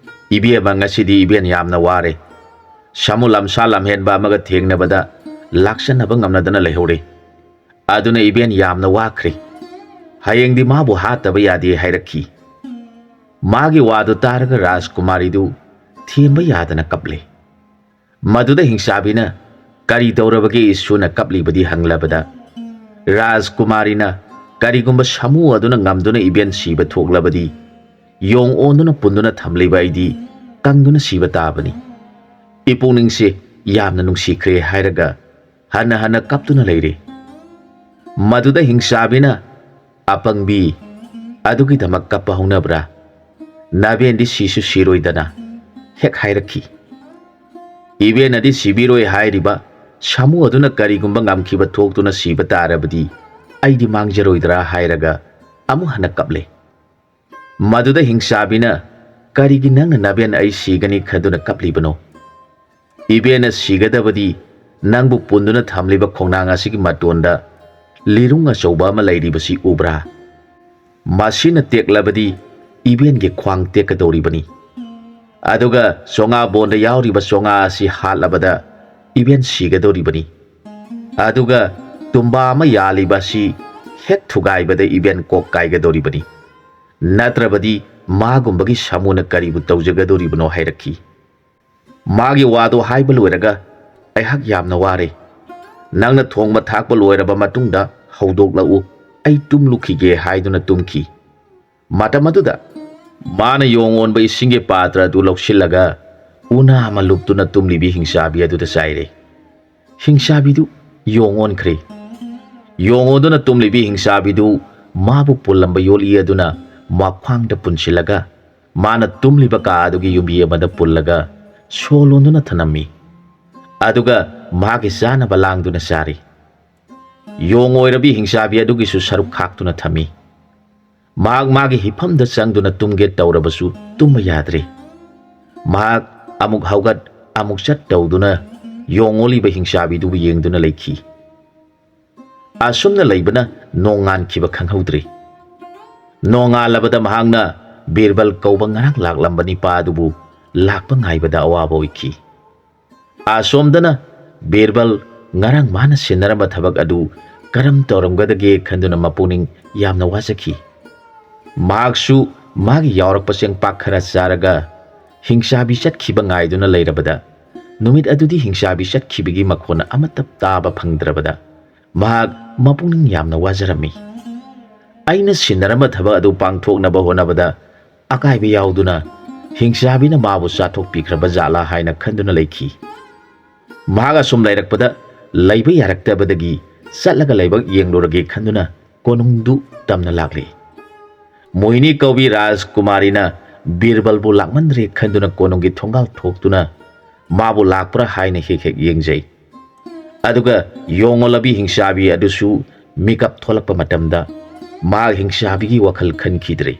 "ꯏꯕꯦꯝꯃ, ꯉꯁꯤꯗꯤ ꯏꯕꯦꯟ ꯌꯥꯝꯅ ꯋꯥꯔꯦ꯫ ꯁꯥꯃꯨ ꯂꯝꯁꯥ ꯂꯝꯍꯦꯟꯕ ꯑꯃꯒ ꯊꯦꯡꯅꯕꯗ ꯂꯥꯛꯆꯅꯕ ꯉꯝꯅꯗꯅ ꯂꯩꯍꯧꯔꯦ꯫ ꯑꯗꯨꯅ ꯏꯕꯦꯟ ꯌꯥꯝꯅ ꯋꯥꯈ꯭ꯔꯦ꯫ ꯍꯌꯦꯡꯗꯤ ꯃꯥꯕꯨ ꯍꯥꯠꯇꯕ ꯌꯥꯗꯦ" ꯍꯥꯏꯔꯛꯈꯤ꯫ ꯃꯥꯒꯤ ꯋꯥꯗꯨ ꯇꯥꯔꯒ ꯔꯥꯖꯀꯨꯃꯥꯔꯤꯗꯨ ꯊꯦꯝꯕ ꯌꯥꯗꯅ ꯀꯞꯂꯦ꯫ ꯃꯗꯨꯗ ꯍꯤꯡꯆꯥꯕꯤꯅ, "ꯀꯔꯤ ꯇꯧꯔꯕꯒꯦ ꯏꯁꯨꯅ ꯀꯞꯂꯤꯕꯗꯤ?" ꯍꯪꯂꯕꯗ, ꯔꯥꯖꯀꯨꯃꯥꯔꯤꯅ, "ꯀꯔꯤꯒꯨꯝꯕ ꯁꯥꯃꯨ ꯑꯗꯨꯅ ꯉꯝꯗꯨꯅ ꯏꯕꯦꯟ ꯁꯤꯕ ꯊꯣꯛꯂꯕꯗꯤ, ꯌꯣꯡ ꯑꯣꯟꯗꯨꯅ ꯄꯨꯟꯗꯨꯅ ꯊꯝꯂꯤꯕ ꯑꯩꯗꯤ ꯀꯪꯗꯨꯅ ꯁꯤꯕ ꯇꯥꯕꯅꯤ꯫ ꯏꯄꯨꯛꯅꯤꯡꯁꯦ ꯌꯥꯝꯅ ꯅꯨꯡꯁꯤꯈ꯭ꯔꯦ" ꯍꯥꯏꯔꯒ ꯍꯟꯅ ꯍꯟꯅ ꯀꯞꯇꯨꯅ ꯂꯩꯔꯦ꯫ ꯃꯗꯨꯗ ꯍꯤꯡꯆꯥꯕꯤꯅ, "ꯑꯄꯪꯕꯤ, ꯑꯗꯨꯒꯤꯗꯃꯛ ꯀꯞꯄ ꯍꯧꯅꯕ꯭ꯔꯥ? ꯅꯥꯕꯦꯟꯗꯤ ꯁꯤꯁꯨ ꯁꯤꯔꯣꯏꯗꯅ" ꯍꯦꯛ ꯍꯥꯏꯔꯛꯈꯤ꯫ "ꯏꯕꯦꯟꯅꯗꯤ ꯁꯤꯕꯤꯔꯣꯏ ꯍꯥꯏꯔꯤꯕ ꯁꯥꯃꯨ ꯑꯗꯨꯅ ꯀꯔꯤꯒꯨꯝꯕ ꯉꯝꯈꯤꯕ ꯊꯣꯛꯇꯨꯅ ꯁꯤꯕ ꯇꯥꯔꯕꯗꯤ ꯑꯩꯗꯤ ꯃꯥꯡꯖꯔꯣꯏꯗ꯭ꯔꯥ?" ꯍꯥꯏꯔꯒ ꯑꯃꯨꯛ ꯍꯟꯅ ꯀꯞꯂꯦ꯫ ꯃꯗꯨꯗ ꯍꯤꯡꯆꯥꯕꯤꯅ, "ꯀꯔꯤꯒꯤ ꯅꯪꯅ ꯅꯥꯕꯦꯟ ꯑꯩ ꯁꯤꯒꯅꯤ ꯈꯟꯗꯨꯅ ꯀꯞꯂꯤꯕꯅꯣ? ꯏꯕꯦꯟꯅ ꯁꯤꯒꯗꯕꯗꯤ ꯅꯪꯕꯨ ꯄꯨꯟꯗꯨꯅ ꯊꯝꯂꯤꯕ ꯈꯣꯡꯅꯥꯡ ꯑꯁꯤꯒꯤ ꯃꯇꯣꯟꯗ ꯂꯤꯔꯨꯡ ꯑꯆꯧꯕ ꯑꯃ ꯂꯩꯔꯤꯕꯁꯤ ꯎꯕ꯭ꯔꯥ? ꯃꯁꯤꯅ ꯇꯦꯛꯂꯕꯗꯤ ꯏꯕꯦꯟꯒꯤ ꯈ꯭ꯋꯥꯡ ꯇꯦꯛꯀꯗꯧꯔꯤꯕꯅꯤ꯫ ꯑꯗꯨꯒ ꯆꯣꯉꯥ ꯕꯣꯟꯗ ꯌꯥꯎꯔꯤꯕ ꯆꯣꯉꯥ ꯑꯁꯤ ꯍꯥꯠꯂꯕꯗ ꯏꯕꯦꯟ ꯁꯤꯒꯗꯧꯔꯤꯕꯅꯤ꯫ ꯑꯗꯨꯒ ꯇꯨꯝꯕꯥ ꯑꯃ ꯌꯥꯜꯂꯤꯕ ꯑꯁꯤ ꯍꯦꯛ ꯊꯨꯒꯥꯏꯕꯗ ꯏꯕꯦꯟ ꯀꯣꯛ ꯀꯥꯏꯒꯗꯧꯔꯤꯕꯅꯤ꯫ ꯅꯠꯇ꯭ꯔꯕꯗꯤ ꯃꯥꯒꯨꯝꯕꯒꯤ ꯁꯥꯃꯨꯅ ꯀꯔꯤꯕꯨ ꯇꯧꯖꯒꯗꯧꯔꯤꯕꯅꯣ?" ꯍꯥꯏꯔꯛꯈꯤ꯫ ꯃꯥꯒꯤ ꯋꯥꯗꯣ ꯍꯥꯏꯕ ꯂꯣꯏꯔꯒ, "ꯑꯩꯍꯥꯛ ꯌꯥꯝꯅ ꯋꯥꯔꯦ꯫ ꯅꯪꯅ ꯊꯣꯡꯕ ꯊꯥꯛꯄ ꯂꯣꯏꯔꯕ ꯃꯇꯨꯡꯗ ꯍꯧꯗꯣꯛꯂꯛꯎ꯫ "ꯑꯩ ꯇꯨꯝꯂꯨꯈꯤꯒꯦ" ꯍꯥꯏꯗꯨꯅ ꯇꯨꯝꯈꯤ꯫ ꯃꯇꯝ ꯑꯗꯨꯗ ꯃꯥꯅ ꯌꯣꯡ ꯑꯣꯟꯕ ꯏꯁꯤꯡꯒꯤ ꯄꯥꯇ꯭ꯔ ꯑꯗꯨ ꯂꯧꯁꯤꯜꯂꯒ ꯎꯅꯥ ꯑꯃ ꯂꯨꯞꯇꯨꯅ ꯇꯨꯝꯂꯤꯕꯤ ꯍꯤꯡꯆꯥꯕꯤ ꯑꯗꯨꯗ ꯆꯥꯏꯔꯦ꯫ ꯍꯤꯡꯆꯥꯕꯤꯗꯨ ꯌꯣꯡ ꯑꯣꯟꯈ꯭ꯔꯦ꯫ ꯌꯣꯡ ꯑꯣꯟꯗꯨꯅ ꯇꯨꯝꯂꯤꯕꯤ ꯍꯤꯡꯆꯥꯕꯤꯗꯨ ꯃꯥꯕꯨ ꯄꯨꯜꯂꯝꯕ ꯌꯣꯠꯂꯤ ꯑꯗꯨꯅ ꯃꯈ꯭ꯋꯥꯡꯗ ꯄꯨꯟꯁꯤꯜꯂꯒ ꯃꯥꯅ ꯇꯨꯝꯂꯤꯕ ꯀꯥ ꯑꯗꯨꯒꯤ ꯌꯨꯝꯕꯤ ꯑꯃꯗ ꯄꯨꯜꯂꯒ ꯁꯣ ꯂꯣꯟꯗꯨꯅ ꯊꯅꯝꯃꯤ꯫ ꯑꯗꯨꯒ ꯃꯥꯒꯤ ꯆꯥꯅꯕ ꯂꯥꯡꯗꯨꯅ ꯆꯥꯔꯤ꯫ ꯌꯣꯡ ꯑꯣꯏꯔꯕꯤ ꯍꯤꯡꯆꯥꯕꯤ ꯑꯗꯨꯒꯤꯁꯨ ꯁꯔꯨꯛ ꯈꯥꯛꯇꯨꯅ ꯊꯝꯃꯤ꯫ ꯃꯍꯥꯛ ꯃꯥꯒꯤ ꯍꯤꯐꯝꯗ ꯆꯪꯗꯨꯅ ꯇꯨꯝꯒꯦ ꯇꯧꯔꯕꯁꯨ ꯇꯨꯝꯕ ꯌꯥꯗ꯭ꯔꯦ꯫ ꯃꯍꯥꯛ ꯑꯃꯨꯛ ꯍꯧꯒꯠ ꯑꯃꯨꯛ ꯆꯠ ꯇꯧꯗꯨꯅ ꯌꯣꯡ ꯑꯣꯜꯂꯤꯕ ꯍꯤꯡꯆꯥꯕꯤꯗꯨꯕꯨ ꯌꯦꯡꯗꯨꯅ ꯂꯩꯈꯤ꯫ ꯑꯁꯨꯝꯅ ꯂꯩꯕꯅ ꯅꯣꯡꯉꯥꯟꯈꯤꯕ ꯈꯪꯍꯧꯗ꯭ꯔꯦ꯫ ꯅꯣꯡꯉꯥꯜꯂꯕꯗ ꯃꯍꯥꯛꯅ ꯕꯤꯔꯕꯜ ꯀꯧꯕ ꯉꯔꯥꯡ ꯂꯥꯛꯂꯝꯕ ꯅꯤꯄꯥ ꯑꯗꯨꯕꯨ ꯂꯥꯛꯄ ꯉꯥꯏꯕꯗ ꯑꯋꯥꯕ ꯑꯣꯏꯈꯤ꯫ ꯑꯁꯣꯝꯗꯅ ꯕꯤꯔꯕꯜ ꯉꯔꯥꯡ ꯃꯥꯅ ꯁꯤꯟꯅꯔꯝꯕ ꯊꯕꯛ ꯑꯗꯨ ꯀꯔꯝ ꯇꯧꯔꯝꯒꯗꯒꯦ ꯈꯟꯗꯨꯅ ꯃꯄꯨꯛꯅꯤꯡ ꯌꯥꯝꯅ ꯋꯥꯖꯈꯤ꯫ ꯃꯍꯥꯛꯁꯨ ꯃꯥꯒꯤ ꯌꯥꯎꯔꯛꯄ ꯆꯦꯡꯄꯥꯛ ꯈꯔ ꯆꯥꯔꯒ ꯍꯤꯡꯆꯥꯕꯤ ꯆꯠꯈꯤꯕ ꯉꯥꯏꯗꯨꯅ ꯂꯩꯔꯕꯗ, ꯅꯨꯃꯤꯠ ꯑꯗꯨꯗꯤ ꯍꯤꯡꯆꯥꯕꯤ ꯆꯠꯈꯤꯕꯒꯤ ꯃꯈꯣꯟ ꯑꯃꯠꯇ ꯇꯥꯕ ꯐꯪꯗ꯭ꯔꯕꯗ ꯃꯍꯥꯛ ꯃꯄꯨꯛꯅꯤꯡ ꯌꯥꯝꯅ ꯋꯥꯖꯔꯝꯃꯤ꯫ ꯑꯩꯅ ꯁꯤꯟꯅꯔꯝꯕ ꯊꯕꯛ ꯑꯗꯨ ꯄꯥꯡꯊꯣꯛꯅꯕ ꯍꯣꯠꯅꯕꯗ ꯑꯀꯥꯏꯕ ꯌꯥꯎꯗꯨꯅ ꯍꯤꯡꯆꯥꯕꯤꯅ ꯃꯥꯕꯨ ꯆꯥꯊꯣꯛꯄꯤꯈ꯭ꯔꯕ ꯖꯥꯠꯂꯥ ꯍꯥꯏꯅ ꯈꯟꯗꯨꯅ ꯂꯩꯈꯤ꯫ ꯃꯍꯥꯛ ꯑꯁꯨꯝ ꯂꯩꯔꯛꯄꯗ ꯂꯩꯕ ꯌꯥꯔꯛꯇꯕꯗꯒꯤ ꯆꯠꯂꯒ ꯂꯥꯏꯕꯛ ꯌꯦꯡꯂꯨꯔꯒꯦ ꯈꯟꯗꯨꯅ ꯀꯣꯅꯨꯡꯗꯨ ꯇꯝꯅ ꯂꯥꯛꯂꯤ꯫ ꯃꯣꯍꯤꯅꯤ ꯀꯧꯕꯤ ꯔꯥꯖꯀꯨꯃꯥꯔꯤꯅ ꯕꯤꯔꯕꯜꯕꯨ ꯂꯥꯛꯃꯟꯗ꯭ꯔꯦ ꯈꯟꯗꯨꯅ ꯀꯣꯅꯨꯡꯒꯤ ꯊꯣꯡꯒꯥꯜ ꯊꯣꯛꯇꯨꯅ ꯃꯥꯕꯨ ꯂꯥꯛꯄ꯭ꯔꯥ ꯍꯥꯏꯅ ꯍꯦꯛ ꯍꯦꯛ ꯌꯦꯡꯖꯩ꯫ ꯑꯗꯨꯒ ꯌꯣꯡ ꯑꯣꯜꯂꯕꯤ ꯍꯤꯡꯆꯥꯕꯤ ꯑꯗꯨꯁꯨ ꯃꯤꯀꯞ ꯊꯣꯛꯂꯛꯄ ꯃꯇꯝꯗ ꯃꯥ ꯍꯤꯡꯆꯥꯕꯤꯒꯤ ꯋꯥꯈꯜ ꯈꯟꯈꯤꯗ꯭ꯔꯦ꯫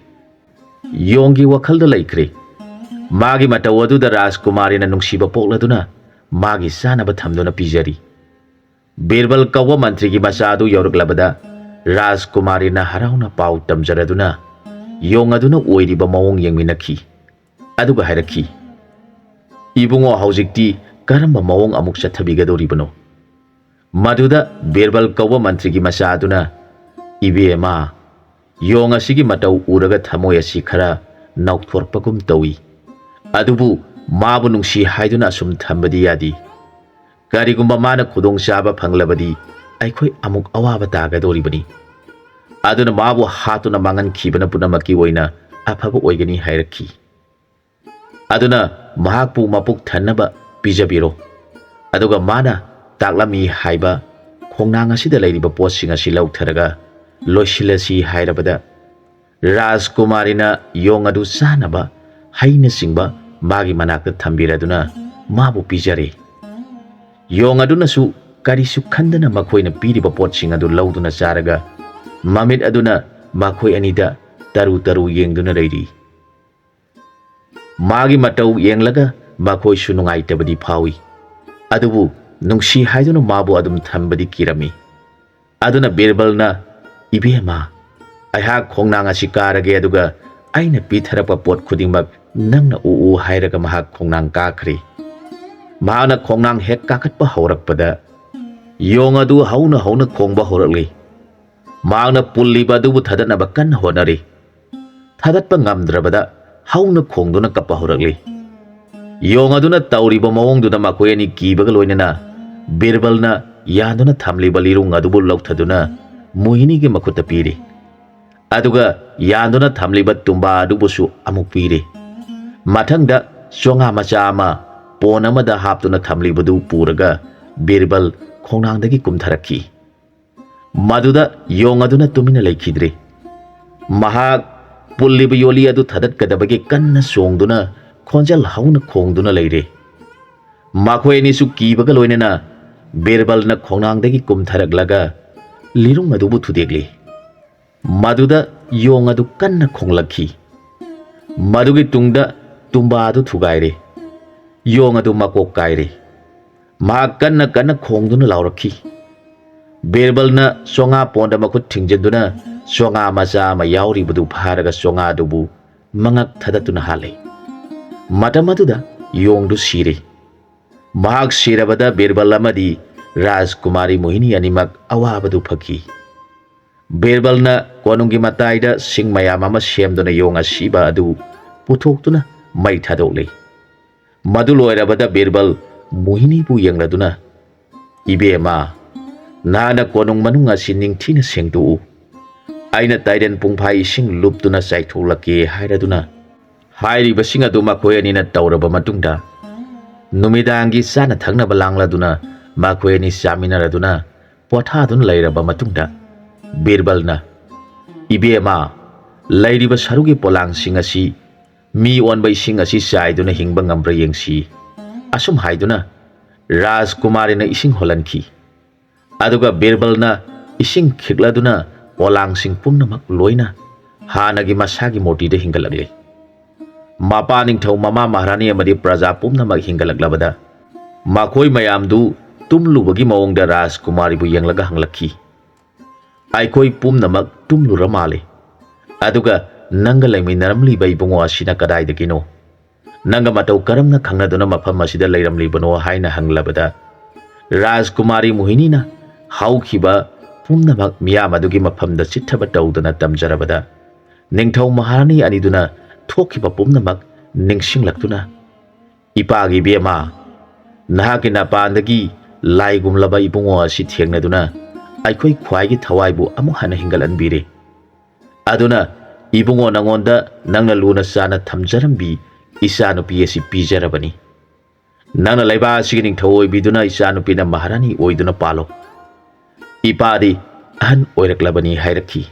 ꯌꯣꯡꯒꯤ ꯋꯥꯈꯜꯗ ꯂꯩꯈ꯭ꯔꯦ꯫ ꯃꯥꯒꯤ ꯃꯇꯧ ꯑꯗꯨꯗ ꯔꯥꯖꯀꯨꯃꯥꯔꯤꯅ ꯅꯨꯡꯁꯤꯕ ꯄꯣꯛꯂꯗꯨꯅ ꯃꯥꯒꯤ ꯆꯥꯅꯕ ꯊꯝꯗꯨꯅ ꯄꯤꯖꯔꯤ꯫ ꯕꯤꯔꯕꯜ ꯀꯧꯕ ꯃꯟꯇ꯭ꯔꯤꯒꯤ ꯃꯆꯥ ꯑꯗꯨ ꯌꯧꯔꯛꯂꯕꯗ ꯔꯥꯖꯀꯨꯃꯥꯔꯤꯅ ꯍꯔꯥꯎꯅ ꯄꯥꯎ ꯇꯝꯖꯔꯗꯨꯅ ꯌꯣꯡ ꯑꯗꯨꯅ ꯑꯣꯏꯔꯤꯕ ꯃꯑꯣꯡ ꯌꯦꯡꯃꯤꯟꯅꯈꯤ꯫ ꯑꯗꯨꯒ ꯍꯥꯏꯔꯛꯈꯤ, "ꯏꯕꯨꯡꯉꯣ, ꯍꯧꯖꯤꯛꯇꯤ ꯀꯔꯝꯕ ꯃꯑꯣꯡ ꯑꯃꯨꯛ ꯆꯠꯊꯕꯤꯒꯗꯧꯔꯤꯕꯅꯣ?" ꯃꯗꯨꯗ ꯕꯤꯔꯕꯜ ꯀꯧꯕ ꯃꯟꯇ꯭ꯔꯤꯒꯤ ꯃꯆꯥ ꯑꯗꯨꯅ, "ꯏꯕꯦꯝꯃ, ꯌꯣꯡ ꯑꯁꯤꯒꯤ ꯃꯇꯧ ꯎꯔꯒ ꯊꯃꯣꯏ ꯑꯁꯤ ꯈꯔ ꯅꯧꯊꯣꯔꯛꯄꯒꯨꯝ ꯇꯧꯏ꯫ ꯑꯗꯨꯕꯨ ꯃꯥꯕꯨ ꯅꯨꯡꯁꯤ ꯍꯥꯏꯗꯨꯅ ꯑꯁꯨꯝ ꯊꯝꯕꯗꯤ ꯌꯥꯗꯦ꯫ ꯀꯔꯤꯒꯨꯝꯕ ꯃꯥꯅ ꯈꯨꯗꯣꯡꯆꯥꯕ ꯐꯪꯂꯕꯗꯤ ꯑꯩꯈꯣꯏ ꯑꯃꯨꯛ ꯑꯋꯥꯕ ꯇꯥꯒꯗꯧꯔꯤꯕꯅꯤ꯫ ꯑꯗꯨꯅ ꯃꯥꯕꯨ ꯍꯥꯠꯇꯨꯅ ꯃꯥꯡꯍꯟꯈꯤꯕꯅ ꯄꯨꯝꯅꯃꯛꯀꯤ ꯑꯣꯏꯅ ꯑꯐꯕ ꯑꯣꯏꯒꯅꯤ ꯍꯥꯏꯔꯛꯈꯤ꯫ ꯑꯗꯨꯅ ꯃꯍꯥꯛꯄꯨ ꯃꯄꯨꯛ ꯊꯟꯅꯕ ꯄꯤꯖꯕꯤꯔꯣ꯫ ꯑꯗꯨꯒ ꯃꯥꯅ ꯇꯥꯛꯂꯝꯃꯤ ꯍꯥꯏꯕ ꯈꯣꯡꯅꯥꯡ ꯑꯁꯤꯗ ꯂꯩꯔꯤꯕ ꯄꯣꯠꯁꯤꯡ ꯑꯁꯤ ꯂꯧꯊꯔꯒ ꯂꯣꯏꯁꯤꯜꯂꯁꯤ ꯍꯥꯏꯔꯕꯗ, ꯔꯥꯖꯀꯨꯃꯥꯔꯤꯅ ꯌꯣꯡ ꯑꯗꯨ ꯆꯥꯅꯕ ꯍꯩꯅꯆꯤꯡꯕ ꯃꯥꯒꯤ ꯃꯅꯥꯛꯇ ꯊꯝꯕꯤꯔꯗꯨꯅ ꯃꯥꯕꯨ ꯄꯤꯖꯔꯦ꯫ ꯌꯣꯡ ꯑꯗꯨꯅꯁꯨ ꯀꯔꯤꯁꯨ ꯈꯟꯗꯅ ꯃꯈꯣꯏꯅ ꯄꯤꯔꯤꯕ ꯄꯣꯠꯁꯤꯡ ꯑꯗꯨ ꯂꯧꯗꯨꯅ ꯆꯥꯔꯒ ꯃꯃꯤꯠ ꯑꯗꯨꯅ ꯃꯈꯣꯏ ꯑꯅꯤꯗ ꯇꯔꯨ ꯇꯔꯨ ꯌꯦꯡꯗꯨꯅ ꯂꯩꯔꯤ꯫ ꯃꯥꯒꯤ ꯃꯇꯧ ꯌꯦꯡꯂꯒ ꯃꯈꯣꯏꯁꯨ ꯅꯨꯡꯉꯥꯏꯇꯕꯗꯤ ꯐꯥꯎꯏ꯫ ꯑꯗꯨꯕꯨ ꯅꯨꯡꯁꯤ ꯍꯥꯏꯗꯨꯅ ꯃꯥꯕꯨ ꯑꯗꯨꯝ ꯊꯝꯕꯗꯤ ꯀꯤꯔꯝꯃꯤ꯫ ꯑꯗꯨꯅ ꯕꯤꯔꯕꯜꯅ, "ꯏꯕꯦꯝꯃ, ꯑꯩꯍꯥꯛ ꯈꯣꯡꯅꯥꯡ ꯑꯁꯤ ꯀꯥꯔꯒꯦ, ꯑꯗꯨꯒ ꯑꯩꯅ ꯄꯤꯊꯔꯛꯄ ꯄꯣꯠ ꯈꯨꯗꯤꯡꯃꯛ ꯅꯪꯅ ꯎ ꯎ" ꯍꯥꯏꯔꯒ ꯃꯍꯥꯛ ꯈꯣꯡꯅꯥꯡ ꯀꯥꯈ꯭ꯔꯦ꯫ ꯃꯍꯥꯛꯅ ꯈꯣꯡꯅꯥꯡ ꯍꯦꯛ ꯀꯥꯈꯠꯄ ꯍꯧꯔꯛꯄꯗ ꯌꯣꯡ ꯑꯗꯨ ꯍꯧꯅ ꯍꯧꯅ ꯈꯣꯡꯕ ꯍꯧꯔꯛꯂꯤ꯫ ꯃꯍꯥꯛꯅ ꯄꯨꯜꯂꯤꯕ ꯑꯗꯨꯕꯨ ꯊꯥꯗꯠꯅꯕ ꯀꯟꯅ ꯍꯣꯠꯅꯔꯤ꯫ ꯊꯥꯗꯠꯄ ꯉꯝꯗ꯭ꯔꯕꯗ ꯍꯧꯅ ꯈꯣꯡꯗꯨꯅ ꯀꯞꯄ ꯍꯧꯔꯛꯂꯤ꯫ ꯌꯣꯡ ꯑꯗꯨꯅ ꯇꯧꯔꯤꯕ ꯃꯑꯣꯡꯗꯨꯗ ꯃꯈꯣꯏ ꯑꯅꯤ ꯀꯤꯕꯒ ꯂꯣꯏꯅꯅ ꯕꯤꯔꯕꯜꯅ ꯌꯥꯟꯗꯨꯅ ꯊꯝꯂꯤꯕ ꯂꯤꯔꯨꯡ ꯑꯗꯨꯕꯨ ꯂꯧꯊꯗꯨꯅ ꯃꯣꯍꯤꯅꯤꯒꯤ ꯃꯈꯨꯠꯇ ꯄꯤꯔꯤ꯫ ꯑꯗꯨꯒ ꯌꯥꯟꯗꯨꯅ ꯊꯝꯂꯤꯕ ꯇꯨꯝꯕꯥ ꯑꯗꯨꯕꯨꯁꯨ ꯑꯃꯨꯛ ꯄꯤꯔꯤ꯫ ꯃꯊꯪꯗ ꯆꯣꯉꯥ ꯃꯆꯥ ꯑꯃ ꯄꯣꯟ ꯑꯃꯗ ꯍꯥꯞꯇꯨꯅ ꯊꯝꯂꯤꯕꯗꯨ ꯄꯨꯔꯒ ꯕꯤꯔꯕꯜ ꯈꯣꯡꯅꯥꯡꯗꯒꯤ ꯀꯨꯝꯊꯔꯛꯈꯤ꯫ ꯃꯗꯨꯗ ꯌꯣꯡ ꯑꯗꯨꯅ ꯇꯨꯃꯤꯟꯅ ꯂꯩꯈꯤꯗ꯭ꯔꯦ꯫ ꯃꯍꯥꯛ ꯄꯨꯜꯂꯤꯕ ꯌꯣꯂꯤ ꯑꯗꯨ ꯊꯥꯗꯠꯀꯗꯕꯒꯤ ꯀꯟꯅ ꯆꯣꯡꯗꯨꯅ ꯈꯣꯟꯖꯦꯜ ꯍꯧꯅ ꯈꯣꯡꯗꯨꯅ ꯂꯩꯔꯦ꯫ ꯃꯈꯣꯏ ꯑꯅꯤꯁꯨ ꯀꯤꯕꯒ ꯂꯣꯏꯅꯅ ꯕꯤꯔꯕꯜꯅ ꯈꯣꯡꯅꯥꯡꯗꯒꯤ ꯀꯨꯝꯊꯔꯛꯂꯒ ꯂꯤꯔꯨꯡ ꯑꯗꯨꯕꯨ ꯊꯨꯗꯦꯛꯂꯤ꯫ ꯃꯗꯨꯗ ꯌꯣꯡ ꯑꯗꯨ ꯀꯟꯅ ꯈꯣꯡꯂꯛꯈꯤ꯫ ꯃꯗꯨꯒꯤ ꯇꯨꯡꯗ ꯇꯨꯝꯕꯥ ꯑꯗꯨ ꯊꯨꯒꯥꯏꯔꯦ꯫ ꯌꯣꯡ ꯑꯗꯨ ꯃꯀꯣꯛ ꯀꯥꯏꯔꯦ꯫ ꯃꯍꯥꯛ ꯀꯟꯅ ꯀꯟꯅ ꯈꯣꯡꯗꯨꯅ ꯂꯥꯎꯔꯛꯈꯤ꯫ ꯕꯤꯔꯕꯜꯅ ꯆꯣꯉꯥ ꯄꯣꯟꯗ ꯃꯈꯨꯠ ꯊꯤꯡꯖꯤꯟꯗꯨꯅ ꯆꯣꯉꯥ ꯃꯆꯥ ꯑꯃ ꯌꯥꯎꯔꯤꯕꯗꯨ ꯐꯥꯔꯒ ꯆꯣꯉꯥ ꯑꯗꯨꯕꯨ ꯃꯉꯛ ꯊꯗꯠꯇꯨꯅ ꯍꯥꯠꯂꯦ꯫ ꯃꯇꯝ ꯑꯗꯨꯗ ꯌꯣꯡꯗꯨ ꯁꯤꯔꯦ꯫ ꯃꯍꯥꯛ ꯁꯤꯔꯕꯗ ꯕꯤꯔꯕꯜ ꯑꯃꯗꯤ ꯔꯥꯖꯀꯨꯃꯥꯔꯤ ꯃꯣꯍꯤꯅꯤ ꯑꯅꯤꯃꯛ ꯑꯋꯥꯕꯗꯨ ꯐꯈꯤ꯫ ꯕꯤꯔꯕꯜꯅ ꯀꯣꯅꯨꯡꯒꯤ ꯃꯇꯥꯏꯗ ꯁꯤꯡ ꯃꯌꯥꯝ ꯑꯃ ꯁꯦꯝꯗꯨꯅ ꯌꯣꯡ ꯑꯁꯤꯕ ꯑꯗꯨ ꯄꯨꯊꯣꯛꯇꯨꯅ ꯃꯩ ꯊꯥꯗꯣꯛꯂꯤ꯫ ꯃꯗꯨ ꯂꯣꯏꯔꯕꯗ ꯕꯤꯔꯕꯜ ꯃꯣꯍꯤꯅꯤꯕꯨ ꯌꯦꯡꯂꯗꯨꯅ, "ꯏꯕꯦꯝꯃ, ꯅꯍꯥꯛꯅ ꯀꯣꯅꯨꯡ ꯃꯅꯨꯡ ꯑꯁꯤ ꯅꯤꯡꯊꯤꯅ ꯁꯦꯡꯗꯣꯛꯎ꯫ ꯑꯩꯅ ꯇꯥꯏꯔꯦꯟ ꯄꯨꯡꯐꯥꯏ ꯏꯁꯤꯡ ꯂꯨꯞꯇꯨꯅ ꯆꯥꯏꯊꯣꯛꯂꯛꯀꯦ ꯍꯥꯏꯔꯗꯨꯅ ꯍꯥꯏꯔꯤꯕꯁꯤꯡ ꯑꯗꯨ ꯃꯈꯣꯏ ꯑꯅꯤꯅ ꯇꯧꯔꯕ ꯃꯇꯨꯡꯗ, ꯅꯨꯃꯤꯗꯥꯡꯒꯤ ꯆꯥꯅ ꯊꯛꯅꯕ ꯂꯥꯡꯂꯗꯨꯅ ꯃꯈꯣꯏ ꯑꯅꯤ ꯆꯥꯃꯤꯟꯅꯔꯗꯨꯅ ꯄꯣꯊꯥꯗꯨꯅ ꯂꯩꯔꯕ ꯃꯇꯨꯡꯗ, ꯕꯤꯔꯕꯜꯅ, "ꯏꯕꯦꯝꯃ, ꯂꯩꯔꯤꯕ ꯁꯔꯨꯒꯤ ꯄꯣꯂꯥꯡꯁꯤꯡ ꯑꯁꯤ ꯃꯤ ꯑꯣꯟꯕ ꯏꯁꯤꯡ ꯑꯁꯤ ꯆꯥꯏꯗꯨꯅ ꯍꯤꯡꯕ ꯉꯝꯕ꯭ꯔꯥ ꯌꯦꯡꯁꯤ," ꯑꯁꯨꯝ ꯍꯥꯏꯗꯨꯅ ꯔꯥꯖꯀꯨꯃꯥꯔꯤꯅ ꯏꯁꯤꯡ ꯍꯣꯜꯍꯟꯈꯤ꯫ ꯑꯗꯨꯒ ꯕꯤꯔꯕꯜꯅ ꯏꯁꯤꯡ ꯈꯤꯛꯂꯗꯨꯅ ꯄꯣꯂꯥꯡꯁꯤꯡ ꯄꯨꯝꯅꯃꯛ ꯂꯣꯏꯅ ꯍꯥꯟꯅꯒꯤ ꯃꯁꯥꯒꯤ ꯃꯨꯔꯇꯤꯗ ꯍꯤꯡꯒꯠꯂꯛꯂꯦ꯫ ꯃꯄꯥ ꯅꯤꯡꯊꯧ, ꯃꯃꯥ ꯃꯍꯥꯔꯥꯅꯤ ꯑꯃꯗꯤ ꯄ꯭ꯔꯖꯥ ꯄꯨꯝꯅꯃꯛ ꯍꯤꯡꯒꯠꯂꯛꯂꯕꯗ, ꯃꯈꯣꯏ ꯃꯌꯥꯝꯗꯨ ꯇꯨꯝꯂꯨꯕꯒꯤ ꯃꯑꯣꯡꯗ ꯔꯥꯖꯀꯨꯃꯥꯔꯤꯕꯨ ꯌꯦꯡꯂꯒ ꯍꯪꯂꯛꯈꯤ, "ꯑꯩꯈꯣꯏ ꯄꯨꯝꯅꯃꯛ ꯇꯨꯝꯂꯨꯔ ꯃꯥꯜꯂꯦ꯫ ꯑꯗꯨꯒ ꯅꯪꯒ ꯂꯩꯃꯤꯟꯅꯔꯝꯂꯤꯕ ꯏꯕꯨꯡꯉꯣ ꯑꯁꯤꯅ ꯀꯗꯥꯏꯗꯒꯤꯅꯣ? ꯅꯪꯒ ꯃꯇꯧ ꯀꯔꯝꯅ ꯈꯪꯅꯗꯨꯅ ꯃꯐꯝ ꯑꯁꯤꯗ ꯂꯩꯔꯝꯂꯤꯕꯅꯣ?" ꯍꯥꯏꯅ ꯍꯪꯂꯕꯗ, ꯔꯥꯖꯀꯨꯃꯥꯔꯤ ꯃꯣꯍꯤꯅꯤꯅ ꯍꯧꯈꯤꯕ ꯄꯨꯝꯅꯃꯛ ꯃꯤꯌꯥꯝ ꯑꯗꯨꯒꯤ ꯃꯐꯝꯗ ꯆꯤꯠꯊꯕ ꯇꯧꯗꯅ ꯇꯝꯖꯔꯕꯗ, ꯅꯤꯡꯊꯧ ꯃꯍꯥꯔꯥꯅꯤ ꯑꯅꯤꯗꯨꯅ ꯊꯣꯛꯈꯤꯕ ꯄꯨꯝꯅꯃꯛ ꯅꯤꯡꯁꯤꯡꯂꯛꯇꯨꯅ, "ꯏꯄꯥꯒꯤ ꯏꯕꯦꯝꯃ, ꯅꯍꯥꯛꯀꯤ ꯅꯄꯥꯟꯗꯒꯤ ꯂꯥꯏꯒꯨꯝꯂꯕ ꯏꯕꯨꯡꯉꯣ ꯑꯁꯤ ꯊꯦꯡꯅꯗꯨꯅ ꯑꯩꯈꯣꯏ ꯈ꯭ꯋꯥꯏꯒꯤ ꯊꯋꯥꯏꯕꯨ ꯑꯃꯨꯛ ꯍꯟꯅ ꯍꯤꯡꯒꯠꯍꯟꯕꯤꯔꯦ꯫ ꯑꯗꯨꯅ ꯏꯕꯨꯡꯉꯣ, ꯅꯉꯣꯟꯗ ꯅꯪꯅ ꯂꯨꯅ ꯆꯥꯅ ꯊꯝꯖꯔꯝꯕꯤ ꯏꯆꯥꯅꯨꯄꯤ ꯑꯁꯤ ꯄꯤꯖꯔꯕꯅꯤ꯫ ꯅꯪꯅ ꯂꯩꯕꯥꯛ ꯑꯁꯤꯒꯤ ꯅꯤꯡꯊꯧ ꯑꯣꯏꯕꯤꯗꯨꯅ ꯏꯆꯥꯅꯨꯄꯤꯅ ꯃꯍꯥꯔꯥꯅꯤ ꯑꯣꯏꯗꯨꯅ ꯄꯥꯜꯂꯣ꯫ ꯏꯄꯥꯗꯤ ꯑꯍꯟ ꯑꯣꯏꯔꯛꯂꯕꯅꯤ" ꯍꯥꯏꯔꯛꯈꯤ꯫